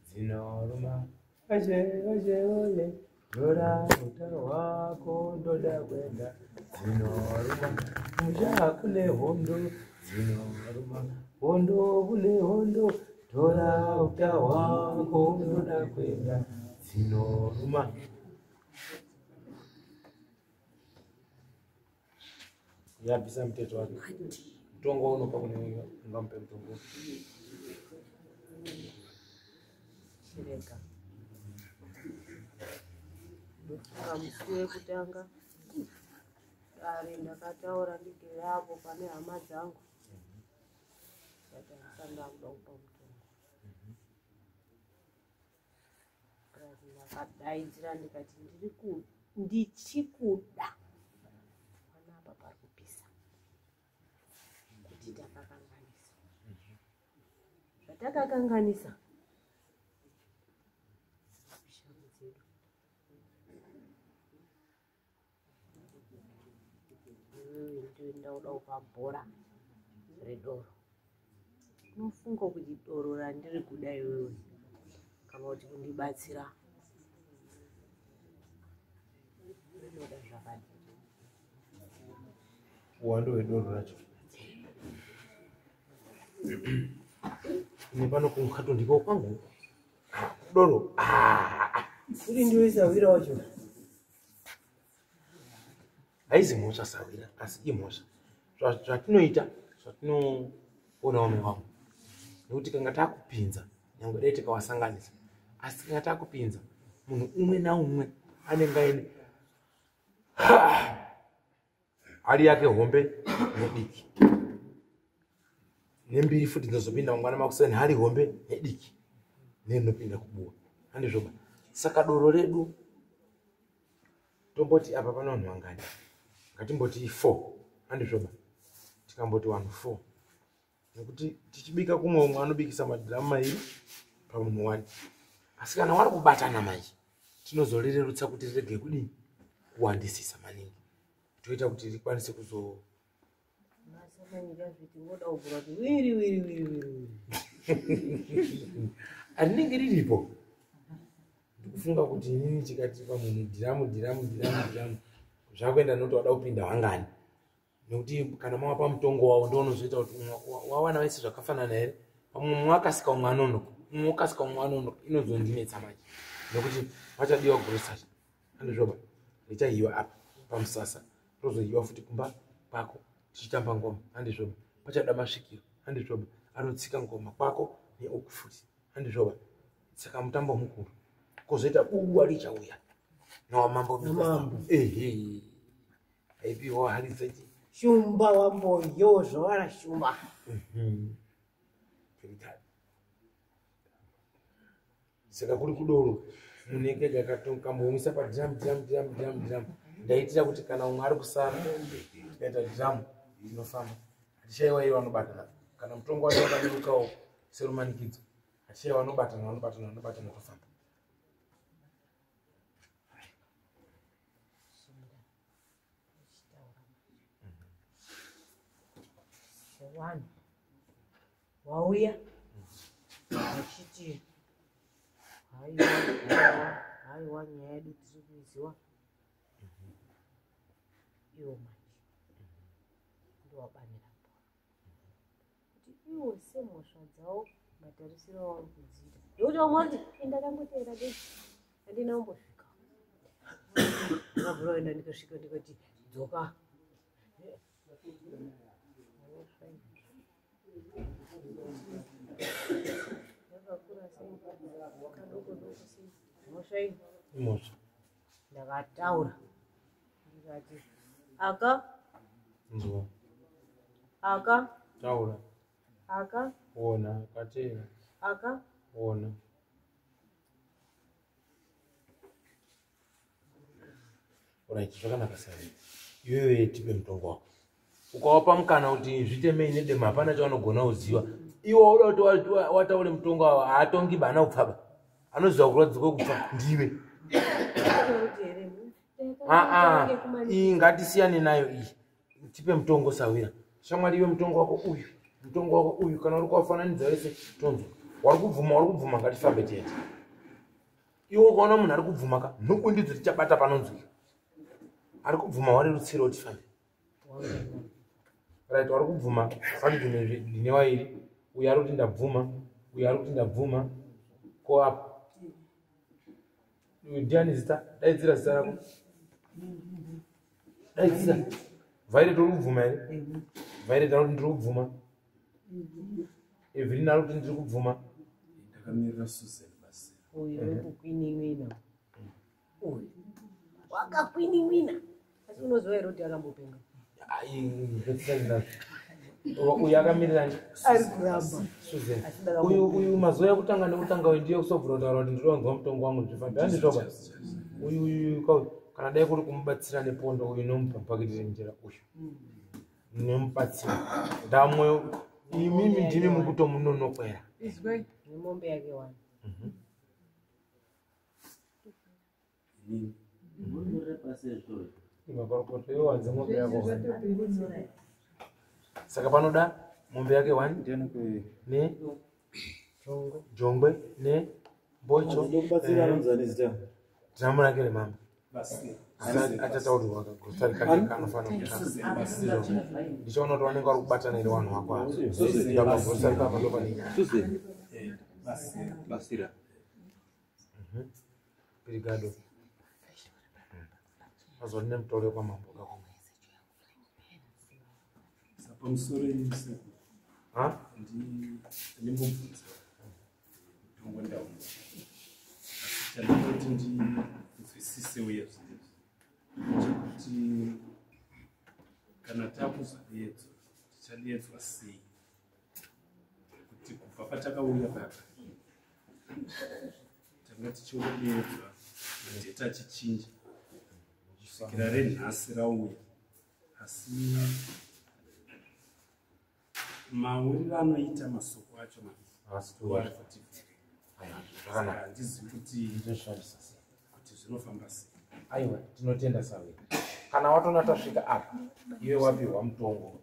dzinoruma oshe oshe oye tora uta hwako ndoda kuenda. Dzinoruma musha kune hondo, dzinoruma hondo kune hondo, tora uta hwako ndoda kuenda. Dzinoruma. Yabvisa muteto wake. Mutongo unopa kune ungamupe mutongo. Chirega. Ndofunga musi wekutanga dare ndakataura ndigere apo pane hama dzangu. Ndikati handisati ndakuda kupa mutongo. Plus ndakadaidzira ndikati ndichikuda. Panapa pari kupisa. Kuti takakanganisa. Zvatakakanganisa. Shangu dzedu. Iwewe ndiwe ndauda kupa bhora redoro. Unofunga kuti doro randiri kuda iwewe kana kuti kundibatsira rinoda zvakadii? Uwandu hwedoro racho. Ini pano kumukato ndiko kwangu. Doro. Uri ndiwe sahwira wacho. Haizi mhosva sahwira, asi imhosva. Zvatinoita, zvatinoona vamwe vangu. Nekuti kanga takupinza, nyangwe dai tikawasanganisa. Asi kanga takupinza, munhu umwe naumwe anenge aine hari yake hombe nediki. Nembiri futi dzinozopinda mangwana makuseni, hari hombe nediki. Neinopinda kubuwa. Handizvoba. Saka doro redu tomboti apa pane vanhu vangani? Ngatimboti 4. Handizvoba. Tikamboti vanhu 4. Nekuti tichibika kumwe umwe anobikisa madhiramu mairi pamunhu 1. Asi kana wari kubatana manje, tinozorerutsa kuti rirege kudini? Kuwandisisa maningi. Toita kuti rikwanise kuzo Masamanyika zviti ngoda kuvhura kuti wiri wiri wiri wiri. Rinenge riripo. Ndikufunga kuti inini chikati pamunhu dhiramu dhiramu dhiramu dhiramu zvakuenda nekuti wada kupinda wangani. Nekuti kana mawapa mutongo wavo ndio unozoita kuti wawana vese zvakafanana here. Pamwe mumwe akasika umwe anonoka, mumwe akasika umwe anonoka, inozondinetsa manje. Nekuti pachadiwa grocery. Handizvoba. Richayiwa apa pamusasa, rozoyiwa futi kumba kwako tichitamba ngoma. Handizvoba. Pachada masvikiro. Handizvoba. Anotsika ngoma kwako neuku futi. Handizvoba. Saka mutambo mukuru. Kozoita buwa richauya. Nawamambo. Namambo. Ehe. Aipiwa hari dzechi. Shumba wamboyo zvovara shumba. Saka kuri kudoro munenge kamboumisa padhiramu dhiramu dhiramu dhiramu dhiramu. Ndaitira kuti kana umwe ari kusara tikaita dhiramu tinofamba. Hatishaiwa iye vanobatana. Kana mutongo wacho wakarerukawo serumanikidzo. Hatishaiwa vanobatana vanobatana vanobatana tofamba. Sevanhu wauya vachiti haiwa haiwa haiwa nyaya yedu tiri kuiziwa. Iwo manje ndowabanira bhora kuti iwo semhosva dzavo matarisiro avari kudziita. Nekuti vamwe vari kuti ndakangoteera bedzi handina kumbosvika. Ndakabvura kuenda ndikasvika ndikati dzoka. Yakakura sei kadoko doko sei mhosva iyi. Imhosva. Ndakataura ndikati aka Nzwa. aka Taura. aka Ona kateera. aka Ona. Alright, zvakanaka sei. Iwewe tipe mutongo wako. Ukawapa mukana kuti zvitemei nedemo hapana chaunogona kuziva. Iwe wauda kuti wataure mutongo wavo haatongi bana kupfaba. Anoziva kurwadzwa kwekupfa ndiwe. Aa, iyi ngatisiyane nayo iyi, tipe mutongo sawira. Shamwari iwe, mutongo wako uyu, mutongo wako uyu, kana uri kuwafananidza wese tonzwa. Wari kubvuma, wari kubvuma, ngatifambe tete. Iwe ukaona munhu ari kubvuma ka, nhuku ndidzo tichabata panonzwika. Ari kubvuma warerutsirawo, tifambe. Right, wari kubvuma fanidzi ndine wairi. Uyu ari kuti ndabvuma, uyu ari kuti ndabvuma. Ko apa uyu ndiani zita? Daidzira zita rako, daidzira. Violet, uri kubvuma here? Violet ari kuti ndiri kubvuma. Evelyn ari kuti ndiri kubvuma. Ndakamirira Susan Basira. Uyu wekukwinin'wina uyu Wakakwinin'wina. Asi unoziva here kuti akambopenga? Uyu akamirira Ari kuramba. Susan. Asi ndakamu- Uyu mazuva ekutanga nekutanga uyu ndiye kusobvura kutaura kuti ndinonzwa mutongo wangu ndichifamba, handizvoba? Uyu uyu kauyu, kana dai kuri kumubatsira nepondo, uyu nomupa bhaketi renjera, uyu nomubatsira ndamwe. Imimi ndimi mukutomunonokwera. Izwei. Nemombe yake wani. Inini. Imakorokota iwe, wanze mombe yako one. Saka panoda mombe yake one ne Jongwe. Jongwe ne mbocho. Ndokubatsira anonzani zita? Dzinamu rake remambo. Basira. Achataurwa kagosari kake kanofanira Basira. kutanga. Ndichaona kuti vanenge vari kubatana here vanhu vako ava. Susan. Pagosari papa ndo pane nyaya. Susan. Basira. Basira. Brigado azori nemutoro wekwamambo kako. Pamusoro isekuru. Ha? Ndimbobvunza mutongo ndaunza, asi chandinoti ndinzwisise uye zvinezvi chekuti kana takuzodeedzwa, tichadeedzwa sei? Kuti kubva patakauya papa tanga tichingodeedzwa, madheta achichinja kusvikira renhasi rauya, asi mauriro anoita masoko acho Haasi kuuya. ari kutivhiri. Aiwa, zvakanaka. Handizivi Ndozvishandisa sei. kuti zvinofamba sei. Aiwa, tinotenda sawira. Kana watona tasvika apa, iwe wapiwa mutongo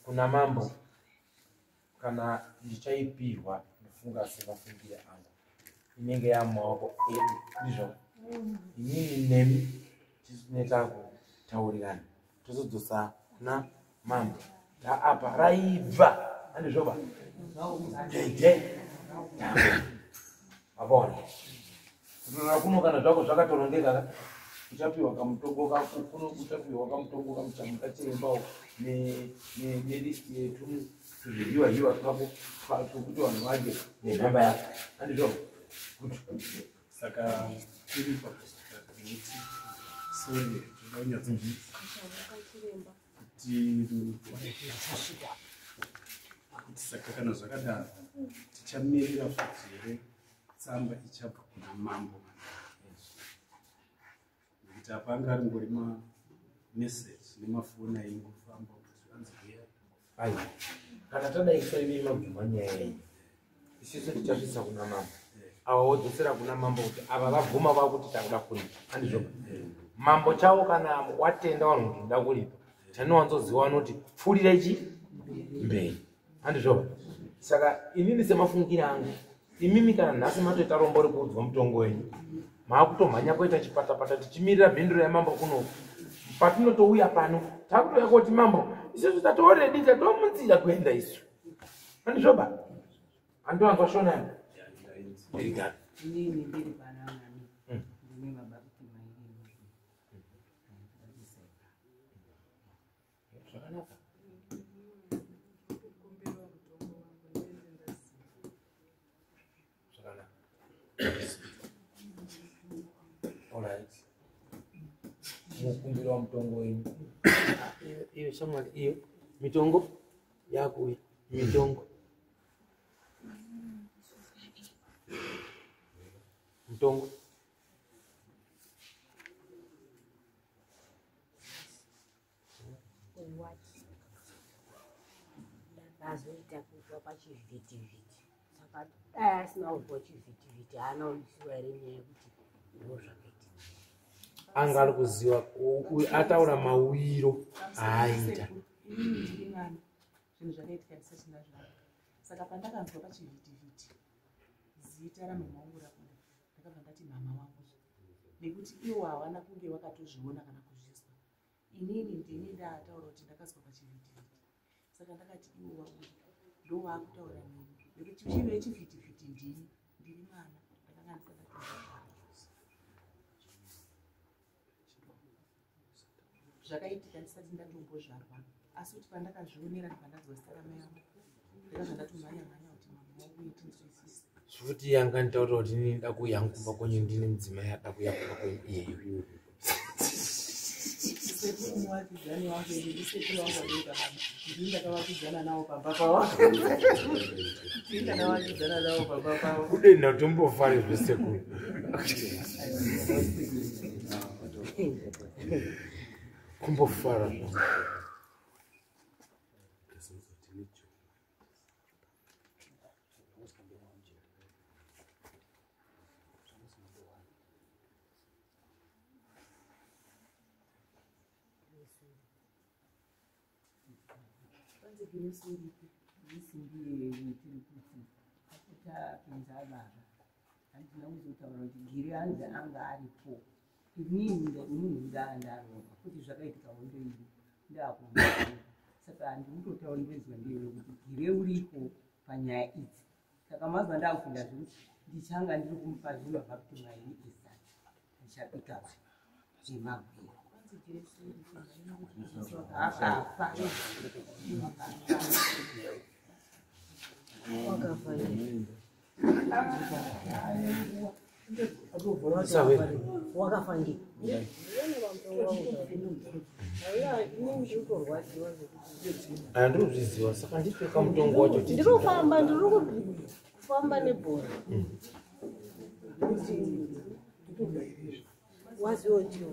kuna mambo, kana ndichaipihwa, ndofunga semafungire angu inenge yamumaoko edu, ndizvo? Inini nemi tisu tinoita kutaurirana, tozodzosa kuna mambo. Taapa raibva, handizvoba? Dede mapona kutorora kuno, kana zvako zvakatorongeka ka, uchapiwa kamutongo kako kuno, uchapiwa kamutongo kamuchamuka chirembawo nelist yetuzvihiwa hiwa twako twekuti vanhu vadye nenhamba yako, handizvo? Saka tiri pakuti sorry, toda kunyatsozvisa kuti saka kana zvakadaro tichamirira futi here tsamba ichabva kuna mambo? Nekuti apa anga aringori mameseji nemafoni aingofamba kuti anzi uyai. Aiwa, kana tadai imi mabvuma nyaya iyi, isusu tichasvitsa kuna mambo, ava wodzosera kuna mambo kuti ava vabvuma, vakuti takuda kuripa, handizvoba? Mambo chavo kana watenda vanhu kuti ndoda kuripa, chanowanzoziva vanoti pfuurira chi mberi, handizvoba? Saka inini semafungiro angu, imimi kana nhasi matoita rombo rekuudzwa mutongo wenyu, maakutomhanya kuita chipatapata tichimirira mhinduro yamambo kunoku. Patinotouya pano takutouya kuti mambo, isusu tatooredi, tatomunzira kuenda isu, handizvoba? Handiwanzwa shona yangu? Brigado. Inini ndiri pananani, ndine mabhaketi mairi. Zvakanaka. Kumbirawo mutongo wangu ndiende ndaziva. Zvakanaka. Alright, mukumbiro wamutongo wenyu. Iyo, iyo shamwari, iyo mitongo yakuuya, mitongo, mutongo. Wati ndakazoita kufa pachivhitivhiti, saka dai asina kuzwa chivhitivhiti, haana kuziva here nyaya yekuti ndo zvakaitika? Anga ari kuziva uyu ataura mauyiro aaita. Inini ndiri mwana, zvinhu zvakaitika ndisati ndazvarwa. Saka pandakanzwa pachivhitivhiti zita ramama wangu rabuda, ndakabva ndati mama wangu, nekuti ivo havana kunge vakatozviona kana kuzvizwa. Inini ndini ndataura kuti ndakazwa pachivhitivhiti, saka ndakati ivo vabuda ndovaakutaura neni, nekuti chive chivhitivhiti ndini ndiri mwana, ndakanga ndisati ndatozvarwa. Zvakaitika ndisati ndatombozvarwa, asi kuti pandakazvionera ndibva ndanzwa zita ramai vangu, ndakabva ndatomhanya mhanya kuti mama wangu tinzwisise. Zvekuti yanga nditaurira kuti inini nda kuuya hangu kumba kwenyu, ndine mudzimai ada kuuya kumba kwenyu iyeyo. Sekuru muvakidzani wangu, ende ndisekuru wangu vadoita baba, ndini ndakavakidzana navo pamba pavo, ndini ndakavakidzana navo pamba pavo. Kudenda tombofare zvesekuru kumbofara zvangu. Kwanzi Grace uripi? Isi ndiye tiri kuti atapinza baba, handina kuzotaura kuti Giri anzi anga aripo. Inini munhu ndaandarova kuti zvakaitika hondo iyi ndakumba, saka handikutotaura ndezwa ndiyo kuti Gire uripo panyaya idzi. Saka mazuva ndakufunda zvekuti ndichanga ndiri kumupa zvimabhakiti mairi esati ndichabika vanhu nemagwiro. Kwanzi Grace uripi? Ndaona kuti Grace akafa. Wakafa iye. Sawira. Wakafa nge. Aya ndinozviziva, saka ndipeka mutongo wacho. Ndirikufamba, ndiri kufamba nebhora. Waziwo ndiwo.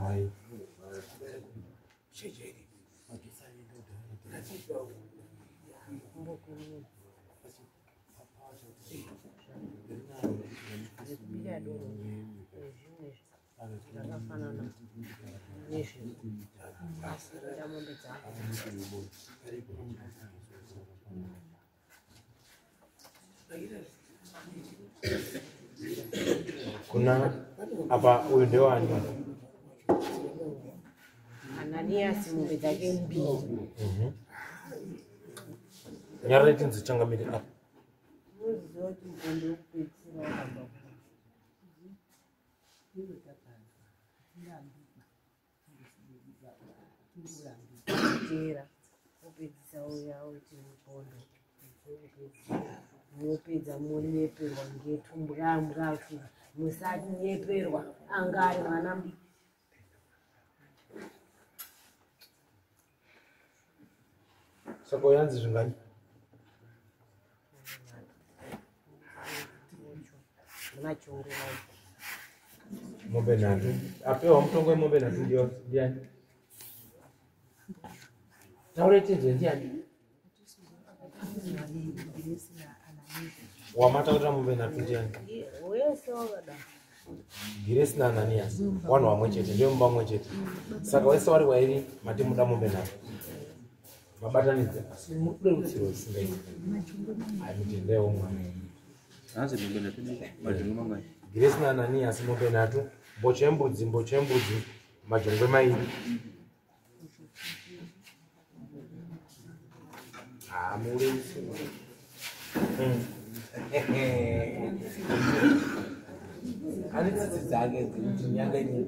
Hai. Zvekubika doro nezvimwe zvakafanana nezve, asi kuda mombe dzako. Kuna apa uyu ndewani? Ananiasi, mombe dzake mbiri. Nyarara tinzi changamire apa. Unoziva kuti mukombe wekupedzisira wakabva ku Ndiro takanzwa hatingambiba tingorambi. Tera wopedzisa uya uti mupondo wekupedzisira, munopedza monyeperwa ngetumbwambwatu. Musanyeperwa, anga ari mwana mudiki. Saka uyu anzi zvingani? Nemachongwe macho. Mombe nhatu. Apewa mutongo wemombe nhatu ndiyo ndiani? Taure tinzwe, ndiani? Grace naAnanias. Wamataurira mombe nhatu ndiani? Wese wakadaro. Giresi naAnanias wanhu vamwe chete, ndiyo mumba mumwe chete. Saka wese wari wairi mati muda mombe nhatu mabatanidza, asi murerutsiro usingaiti. Ai, mutendewo mwana. Hanzi mombe nhatu majongwe mangani? Giresi naAnanias, mombe nhatu, mbocho yembudzi, mbocho yembudzi, majongwe mairi. Ah, murerutsiro. Ane tsitsi dzake dzekuti nyanga ine.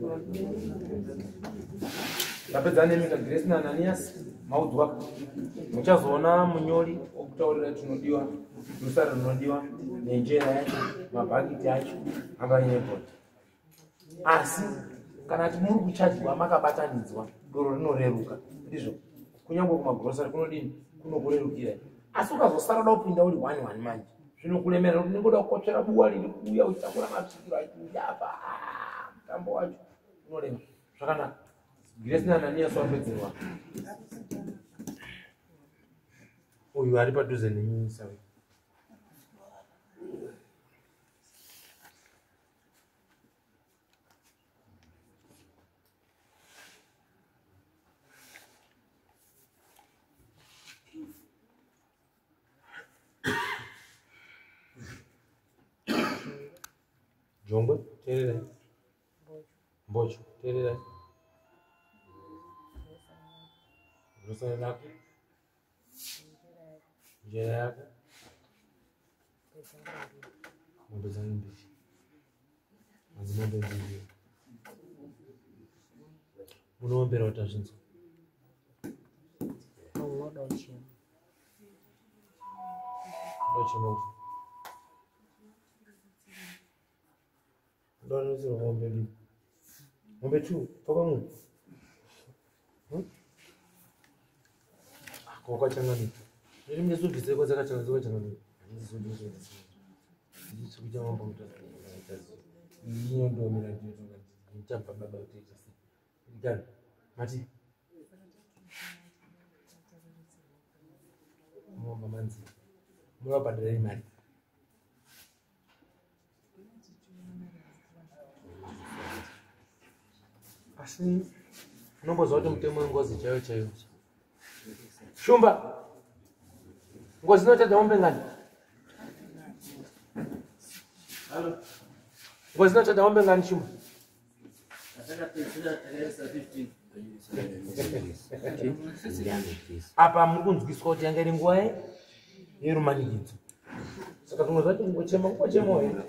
Tapedza nemika Grace naAnanias, maudzwa. Muchazoona munyori wokutaurira tinodiwa, rusara runodiwa, nenjera yacho, mabhakiti acho, anga nebhodi. Asi kana ti muri kuchadyiwa makabatanidzwa, doro rinoreruka, ndizvo kunyange kumagirosari kunodini, kunokurerukira. Asi ukazosara uda kupinda uri one one manje, zvinokuremera nekuti unenge uda kukotsvera buwa riri kuuya uchitakura masvikiro achiuya apa. Ah, mutambo wacho unorema. Zvakanaka. Grace naAnanias wapedzerwa. Uyu ari padhuze nemi sawe. Jongwe, teererai. Mbocho, teererai. Grocery lako. Njera yako. Ng'ombe zangu mbili. Madzimombe mbili. Munowombera kuti azvinzwa. Unoda uchema. Ndochema kufa. Ndonotsirwa ng'ombe mbili. Ng'ombe 2 paka munhu. Kwakachangamira. Ndiri munezobvisai kwadzakachangamira. Mati. Mumba manzi. Murabhadhara mari. Asi unombozwa kuti mutemo wengozi chaiyo chaiyo. Shumba. Ngozi inotadza mombe ngani? Ngozi inotadza mombe ngani Shumba? Apa muri kunzwiswa kuti yanga iri nguva yerumanikidzo. Saka zvimwe zvacho kungochema kungochemawo here.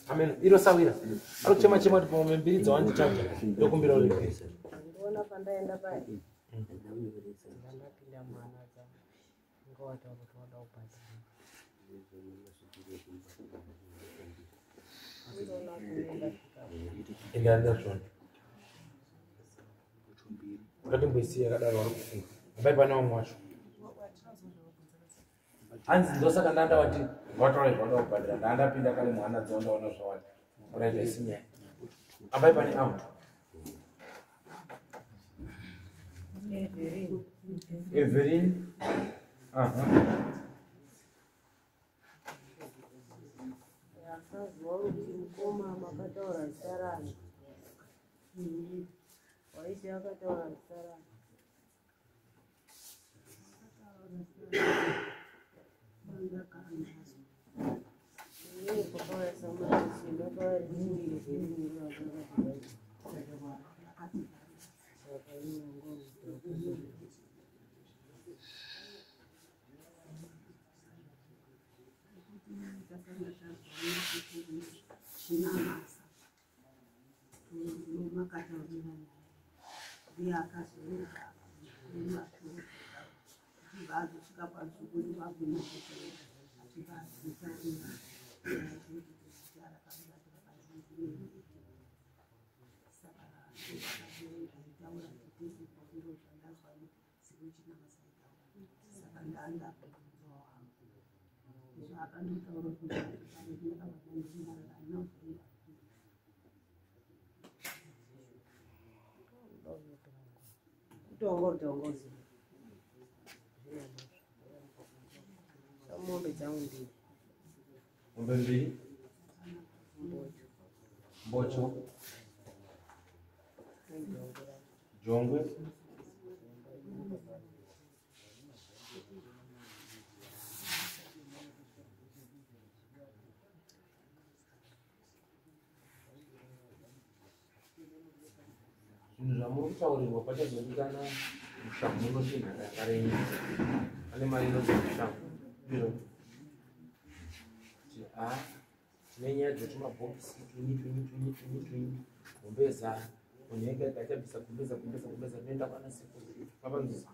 Amen. Iro sawira. Ari kuchema chema kuti mombe mbiri dzawandichaja ndokumbira uripiri. Ndona pandaenda paya. Ndapinda mwana dzangu. Ngawataura kuti wada kubhadhara. Ende handina zvona. Ngatimboisiya yakadaro vari kufunga. Ambai pane vamwe wacho. Hanzi ndosaka ndanda wati wataura zvawada kubhadhara. Ndandapinda kare mwana dzao ndaona zvawati. Right, haisi nyaya. Ambai pane avo. Everin. Aha. Akazwa kuti mukoma makataura zita rani. Waiti akataura zita rani. Mombe dzangu mbiri. Mombe mbiri. Mbocho. Jongwe. Zvinhu zvamuri kutaurirwa pachazodikana mushango munotinhaka yakarenyi. Pane mari inonzi mushango. Ndizvo. Kuti a tine nyaya dzetumabhokisi twinyi twinyi twinyi twinyi twinyi gombeza munhu ega ega achabvisa gombeza gombeza gombeza rinoenda kwana sekuru. Mapanzisa.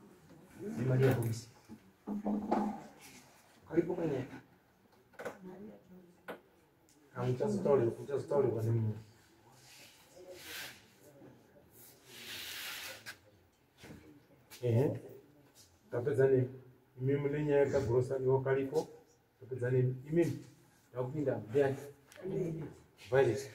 Nemari yebhokisi. Karipo kanyaya. Hamuchazotaurirwa muchazotaurirwa nemunhu. Ehe. Tapedza nemi. Imi mune nyaya yekagirosari wakaliko. Tapedza nemi. Imimi ndakupinda ndiani? Violet.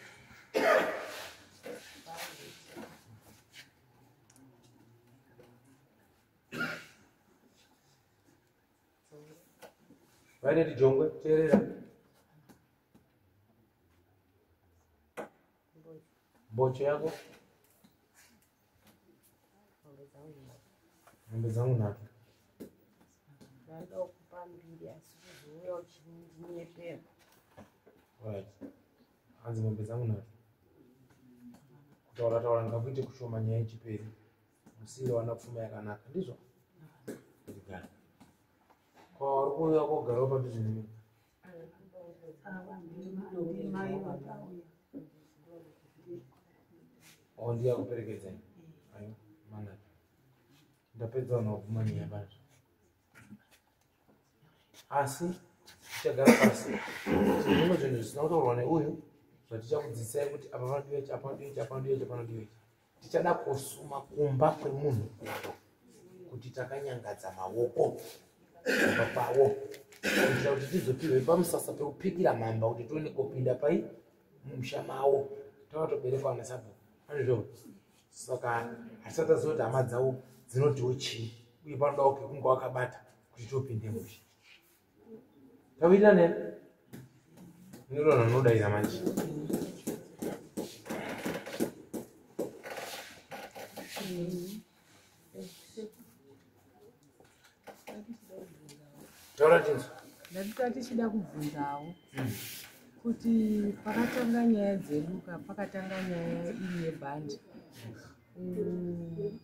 Violet Jongwe, teerera. Mbocho yako. Ng'ombe dzangu nhatu. Ndaida kupa mbiri asi kuzouya uchindinyepera. Right. Hanzi mombe dzangu nhatu. Kutaura taura ngakuite kushoma nyaya ichiperi. Musiyire wana pfuma yakanaka. Ndizvo? Ndigara. Kwa uri kuuya kogarawo padhuze nemi. Oh, ndiye akuperekedzai. Ayo, manaka. Ndapedza vanhu vabvuma nyaya pazvo. Asi tichagara pasi. Zvimwe zvinhu zvisina kutaurwa neuyu zvatichakudzidzisai kuti apa panodiwa ichi, apa panodiwa ichi, apa panodiwa ichi, apa panodiwa ichi. Tichada kusuma kumba kwemunhu kuti takanyangadza maoko kumba kwavo kuitira kuti tizopirwe pamusasa pekupikira mhamba kuti tione kopinda pai mumusha mavo takatoberekwa ana sabhuku anizvo. Saka hatisati taziva kuti hama dzavo dzinotiwo chii uye panodawo kekunge wakabata kuti topinde musha. Tawirirana here? Ndinoona unodaira manje. Taura tinzwe. Ndanga tichida kubvunzawo kuti pakatanga nyaya dzedu ka, pakatanga nyaya iyi yebhandi,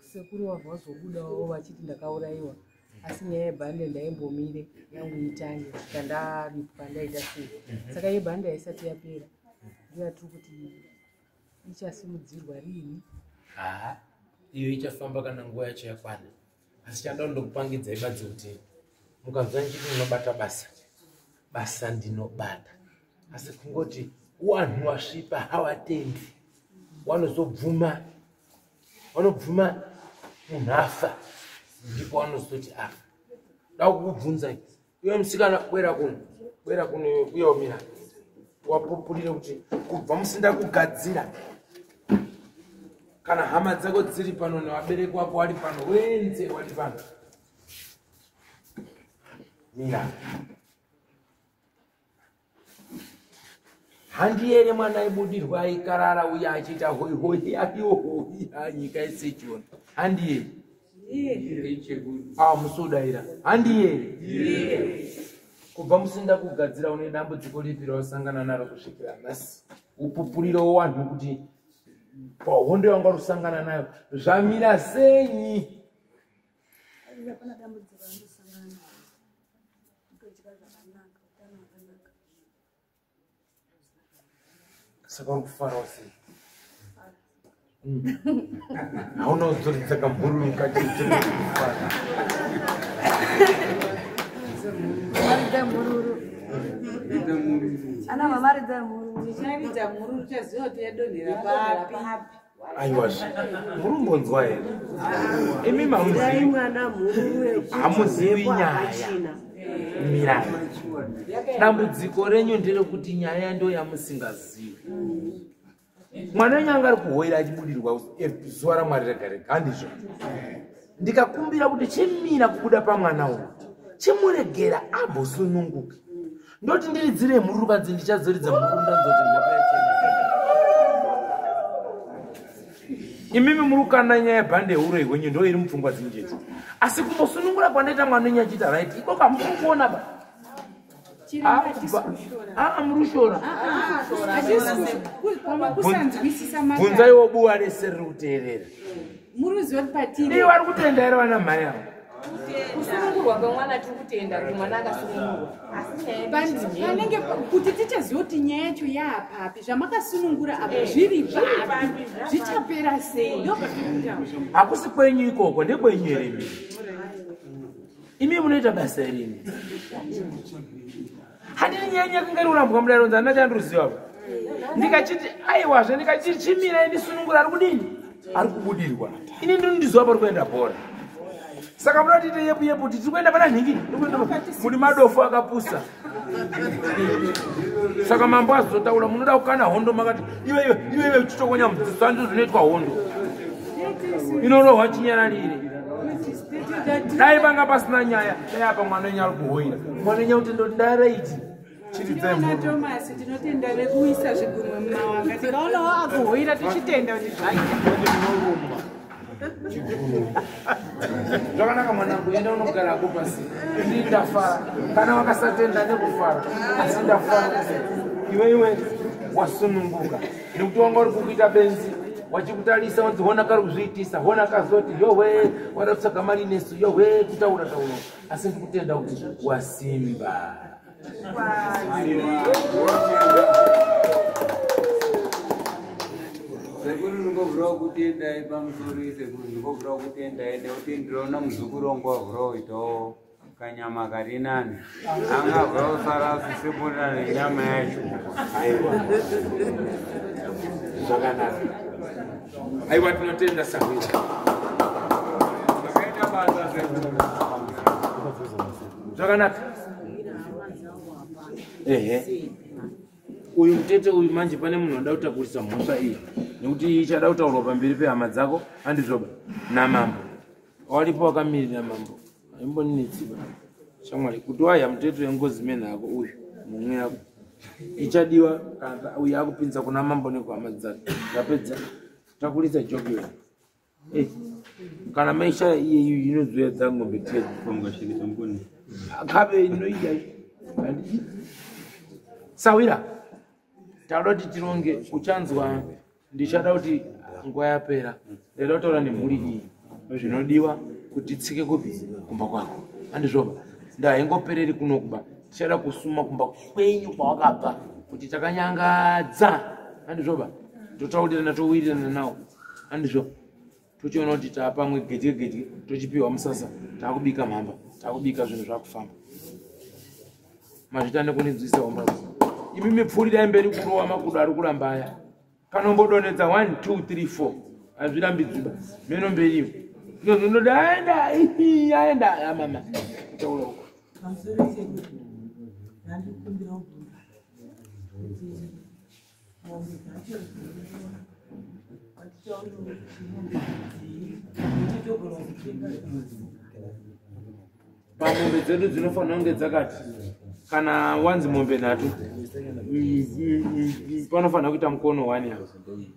sekuru wabva wazobudawo vachiti ndakaurayiwa, asi nyaya yebhande ndaimbomire yangu itange kusvika ndaripwa ndaita sei. Saka yebhande haisati yapera, ndiyo yatiri kuti ichasimudzirwa riini? Haa, iyo ichafamba kana nguva yacho yakwana. Asi chanda ndokupangidzai badzi kuti mukanzwa ndichiti ndinobata basa, basa ndinobata, asi kungoti wanhu wasvipa hawatendi, wanozobvuma, wanobvuma munhu afa, ndipo wanozoti afa. Da kukubvunzai iwe musikana, bwera kuno, bwera kuno iwe, uya umira wapupurire kuti kubva musi ndakugadzira, kana hama dzako dziri pano nevabereki wako wari pano, wenze wari pano, mira. Handi here mwana aibudirwa aikarara uya achiita hoi hoi ayo hoi ha, nyika yese ichiona. Handi here? Ah, musodaira. Handi here? Kubva musi ndakugadzira une dambudziko ripi rawasangana naro kusvikira nhasi? Upupuriro wanhu kuti pahondo yawanga uri kusangana nayo zvamira sei? Hapana dambudziko randosangana naro. Ndodya zvakanaka, utano hwakanaka. Saka uri kufarawo sei? Hauna kudzoredza kamhururu mukati kufara. Maridza mhururu. Ana mama ridza mhururu. Ticharidza mhururu taziva kuti yadonhera papi. Aiwazve, murumbonzwa here? Imi hamuzivi nyaya. Mirai. Dambudziko renyu nderekuti nyaya ndo yamusingazivi. Mwana wenyu anga ari kuhoira achibudirwa zuva raMwari rega rega, handizvo? Ndikakumbira kuti chimira kubuda pamwana uyu, chimuregera ambosununguke. Ndoti ndiridzire mhururu kadzi, ndichazoridza mhururu ndanzoti mhepo yachena. Imimi muri kukanda nyaya yebhande yehuroyi hwenyu ndo iri mupfungwa dzenyu chete. Asi kumbosunungura kwandaita mwana wenyu achiita right, ikoko hamuri kuona ba. Muri kushora. Bvunzaiwo buwa rese riri kuteerera. Muruziva kuti patiri. Ivo vari kutenda here vana mhai avo? Kusunungurwa kwemwana tiri kutenda kuti mwana akasunungurwa. Asi panenge kuti tichaziva kuti nyaya yacho yaapapi, zvamakasunungura apa zviri papi, zvichapera sei, ndo patiri kutaura. Hakusi kwenyu ikoko, ndekwenyu here imi? Imi munoita basa here imi? Handiti nyaya yenyu yakanga iri kurambwa mudare unzi handina chandiruziva apa. Ndikachiti aiwazve, ndikachiti chimirai ndisunungura, ari kudini? Ari kubudirwa. Ini ndinondiziva pari kuenda bhora. Saka munoda tiite yepu yepu kuti tiri kuenda pana nhingi, muri madofu akapusa. Saka mambo azotaura munoda kukana hondo makati iwe iwe iwe iwe uchitokonya mudziso, handizvo zvinoitwa hondo. Inorohwa chinyararire. Dai panga pasina nyaya, dai apa mwana wenyu ari kuhoira. Mwana wenyu kuti ndoti ndaraiti. Chiridzai mhuru. Thomas, tinotenda nekuisa zvigunwe mumawanga. Tikaonawo akuhoira tichitenda kuti zvaita. Zvakanaka mwanangu, enda unogarako pasi. Ini ndafara. Kana wakasatenda nekufara, asi ndafara. Iwe iwe. Wasununguka nekuti wanga uri kukuita benzi, wachikutarisa wanzi hona kari kuzviitisa, hona kazoti yowe wada kutsvaga mari nesu, yowe kutaura taura, asi ndikutenda kuti wasimba. Sekuru ndingovhura kutendai pamusoro, sekuru ndingovhura kutendai nekuti ndinoona muzukuru wangu wavhura kuitawo kanyama kari nani, angavhura kusara asisipona nenyama yacho. Aiwa, zvakanaka. Aiwa, tinotenda sahwira. Makaita basa sekuru. Zvakanaka. Ehe, uyu mutete uyu manje pane munhu anoda kutakurisa mhosva iyi, nekuti ichada kutaurwa pamberi pehama dzako, handizvoba? Namambo waripo wakamirira mambo, aimboninetsiba shamwari kuti waya mutete wengozi menhako ako uyu mumwe yako ichadiwa kana uyu akupinza kuna mambo nekuhama dzake. Ndapedza takurisa jokiwe. Kana maishaya iye inodziya dzangombe tiye kabe inoiya sawira. Tauda kuti tironge, uchanzwa ndichada kuti nguva yapera, ndaida kutaura nemhuri iyi zvinodiwa kuti tsike kupi kumba kwako, handizvoba? Ndaingopereri kunokuba, tichada kusuma kumba kwenyu kwawakabva kuti takanyangadza, handizvoba? Totaurirana, towirirana nawo, handizvo? Tochiona kuti taapamwe gedye gedye, tochipiwa musasa, taakubika mhamba, taakubika zvinhu zvakufamba. Mazvita nekundinzwisa hombazi. Imi mipfuurirai mberi kurowa makudo ari kuramba aya, kanombodonhedza 1 2 3 4 hazvirambidzwiba, meno mberiyo inoda aenda aenda amama kutaura uko. Pamusoro chedu, ndandikumbira kubvunza kuti mombe dzacho vatitaurire kuti mombe dzii, kuti togona kutenga. Pamombe dzedu dzinofanira kunge dzakati kana wanzi mombe nhatu, panofanira kuita mukono one apa,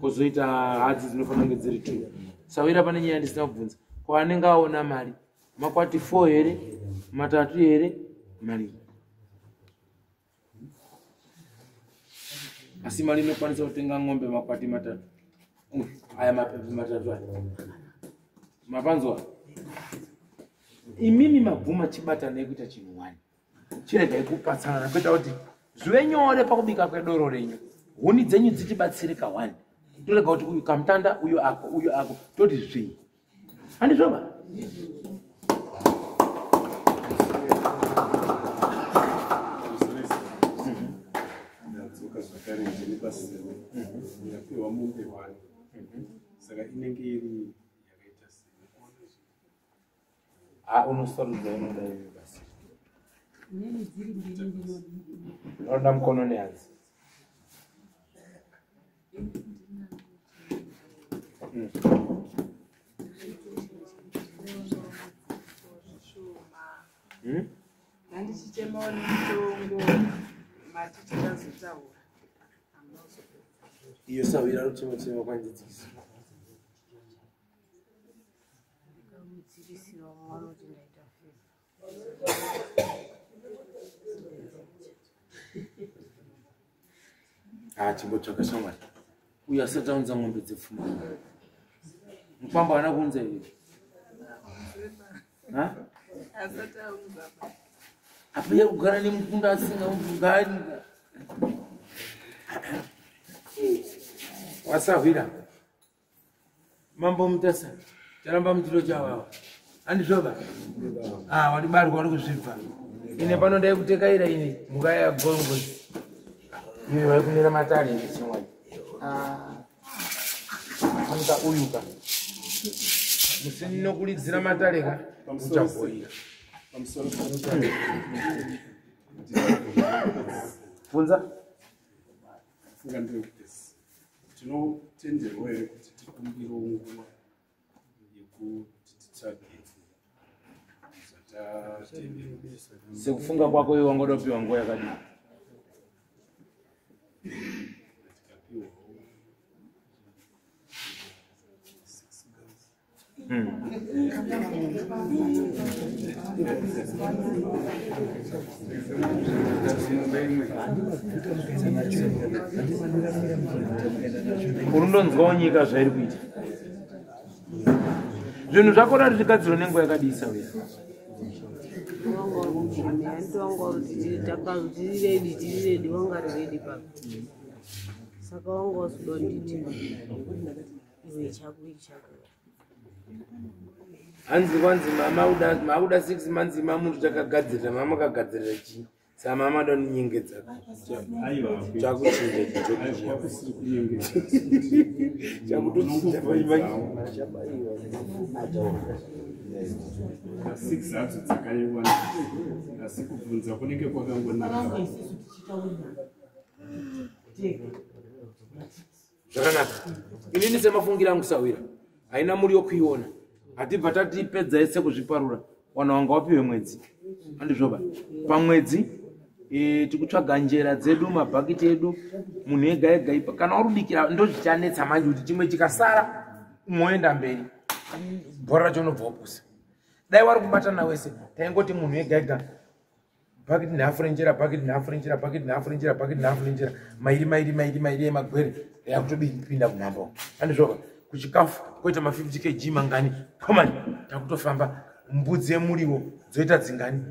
kwozoita hadzi dzinofanira kunge dziri two. Sawira, pane nyaya ndisina kubvunza, kwaanenge aona mari makwati 4 here, matatu here, mari? Asi mari inokwanisa kutenga ng'ombe makwati matatu aya, mapepe matatu aya, mapanzwa imimi? Mabvuma, chibatanai kuita chinhu wani, chiregai kupatsanana kuita kuti zvive nyore pakubika kwedoro renyu, huni dzenyu dzitibatsire kawani, torega kuti uyu kamutanda, uyu ako, uyu ako, toti zvii, handizvoba? Ndadzoka zvakare, ndine pasero, ndapiwa mombe one, saka inenge iri yakaita sei? Ha, unosarudza unoda iwe basi. Inini dziri mbiri ndinodi. Unoda mukono nehadzi. Ndandichichemawo nemutongo, mati tichazotaura. Iyo sawira ruchema chema kwandidzikisa. Ndikamudzikisira vanoti ndaita fever. Ha, chimbotsvaka shamwari, uyu asati aunza ng'ombe dzepfuma. Mukwambo haana kuunza here? Ha? Asati aunza. Apa kugara nemukunda asingaugari wasahwira. Mambo Mutasa, charamba muchiro chawawa, handizvoba? Ah, wadibarwa uri kuzvibva ine pano, ndaikutekaira ine mhuka yagongozi iwe vaikunera matare ine chimwai fanika uyuka musinokulidzira matare ka uchagoira. Pamusoro. Funza. Funga ndeyekutesi, tinotenderwa here kuti tikumbirewo nguva yekuti titsvage zvatatenderwa? Sekufunga kwako iwe, wangoda kupiwa nguva yakadii? Tikapiwawo 6 months. Urundonzwawo nyika zvairi kuita. Zvinhu zvako rari zvigadzirwa nenguva yakadisa uya. Saka wanga wasuda nditi iwe chako ichako. Hanzi kwanzi mama uda makuda 6 months mamunhu takagadzirira mama kagadzirira chii? Saka mama adoninyengedza. Chakuchinja chicho. Chakutochinja chabaiwa. Six hadzo dzakaiwana asi kubvunza kunenge kwakangonaka. Zvakanaka. Inini semafungira angu sawira. Haina muriwo kuiona. Hatibva tatipedza yese kuzviparura. Wana wanga wapiwe mwedzi. Handizvoba. Pamwedzi tikutsvaga njera dzedu, mabhakiti edu, munhu ega ega ipa. Kana warubikira ndozvichanetsa manje kuti chimwe chikasara moenda mberi. Bhora racho unobva wapusa. Dai wari kubatana wese taingoti munhu ega ega bhakiti nhafu renjera, bhakiti nhafu renjera, bhakiti nhafu renjera, bhakiti nhafu renjera, mairi mairi mairi mairi emagwere yakutopinda kunhamba. Handizvoba. Kuchikafu koita ma 50 kg mangani komani takutofamba mbudzi yemuriwo dzoita dzingani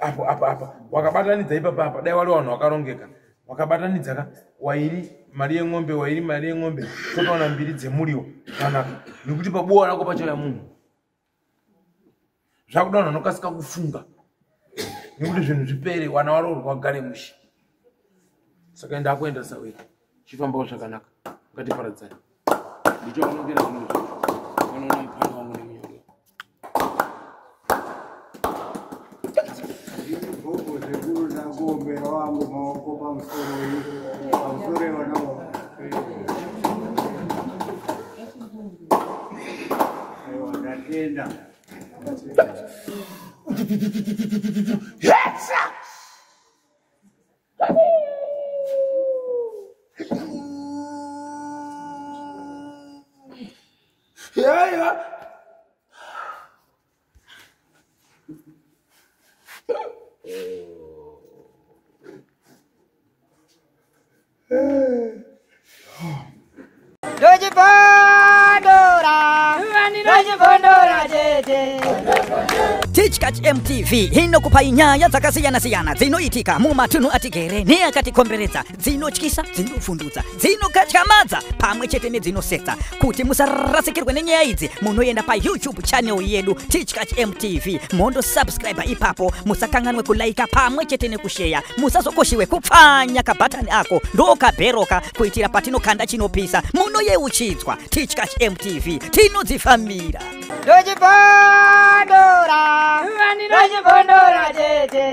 apo apo apa wakabatanidza ipapa apa dai wari vanhu wakarongeka wakabatanidza ka wairi mari yeng'ombe wairi mari yeng'ombe totowana mbiri dzemuriwo zvakanaka nekuti pabuwa rako pachauya munhu zvakuda vanhu vanokasika kufunga nekuti zvinhu zvipere wana waroorwa wagare mushe. Saka enda akuenda sawira chifambawo zvakanaka ngatiparadzane. Ndichaonekera zvinhu zvacho vanoona mupano wangu nemunyoro. Gogo sekuru ndakuombera wangu maoko pamusoro pamusoro ivona. Aiwa ndatenda. Yeah. Tichkach MTV inokupai nyaya dzakasiyana-siyana dzinoitika mumatunhu atigere neakatikomberedza, dzinotyisa, dzinofundutsa, dzinokatyamadza pamwe chete nedzinosetsa. Kuti musarasikirwe nenyaya idzi, munoenda pa YouTube channel yedu Tichkach MTV, mondo subscribe ipapo, musakanganwe kulaika pamwe chete nekusheya, musazokoshiwe kupfanya kabhatani ako ndokabheroka kuitira patinokanda chinopisa munoyeuchidzwa. Tichkach MTV tinodzifambira. Ndochibondora, ndochibondora tete.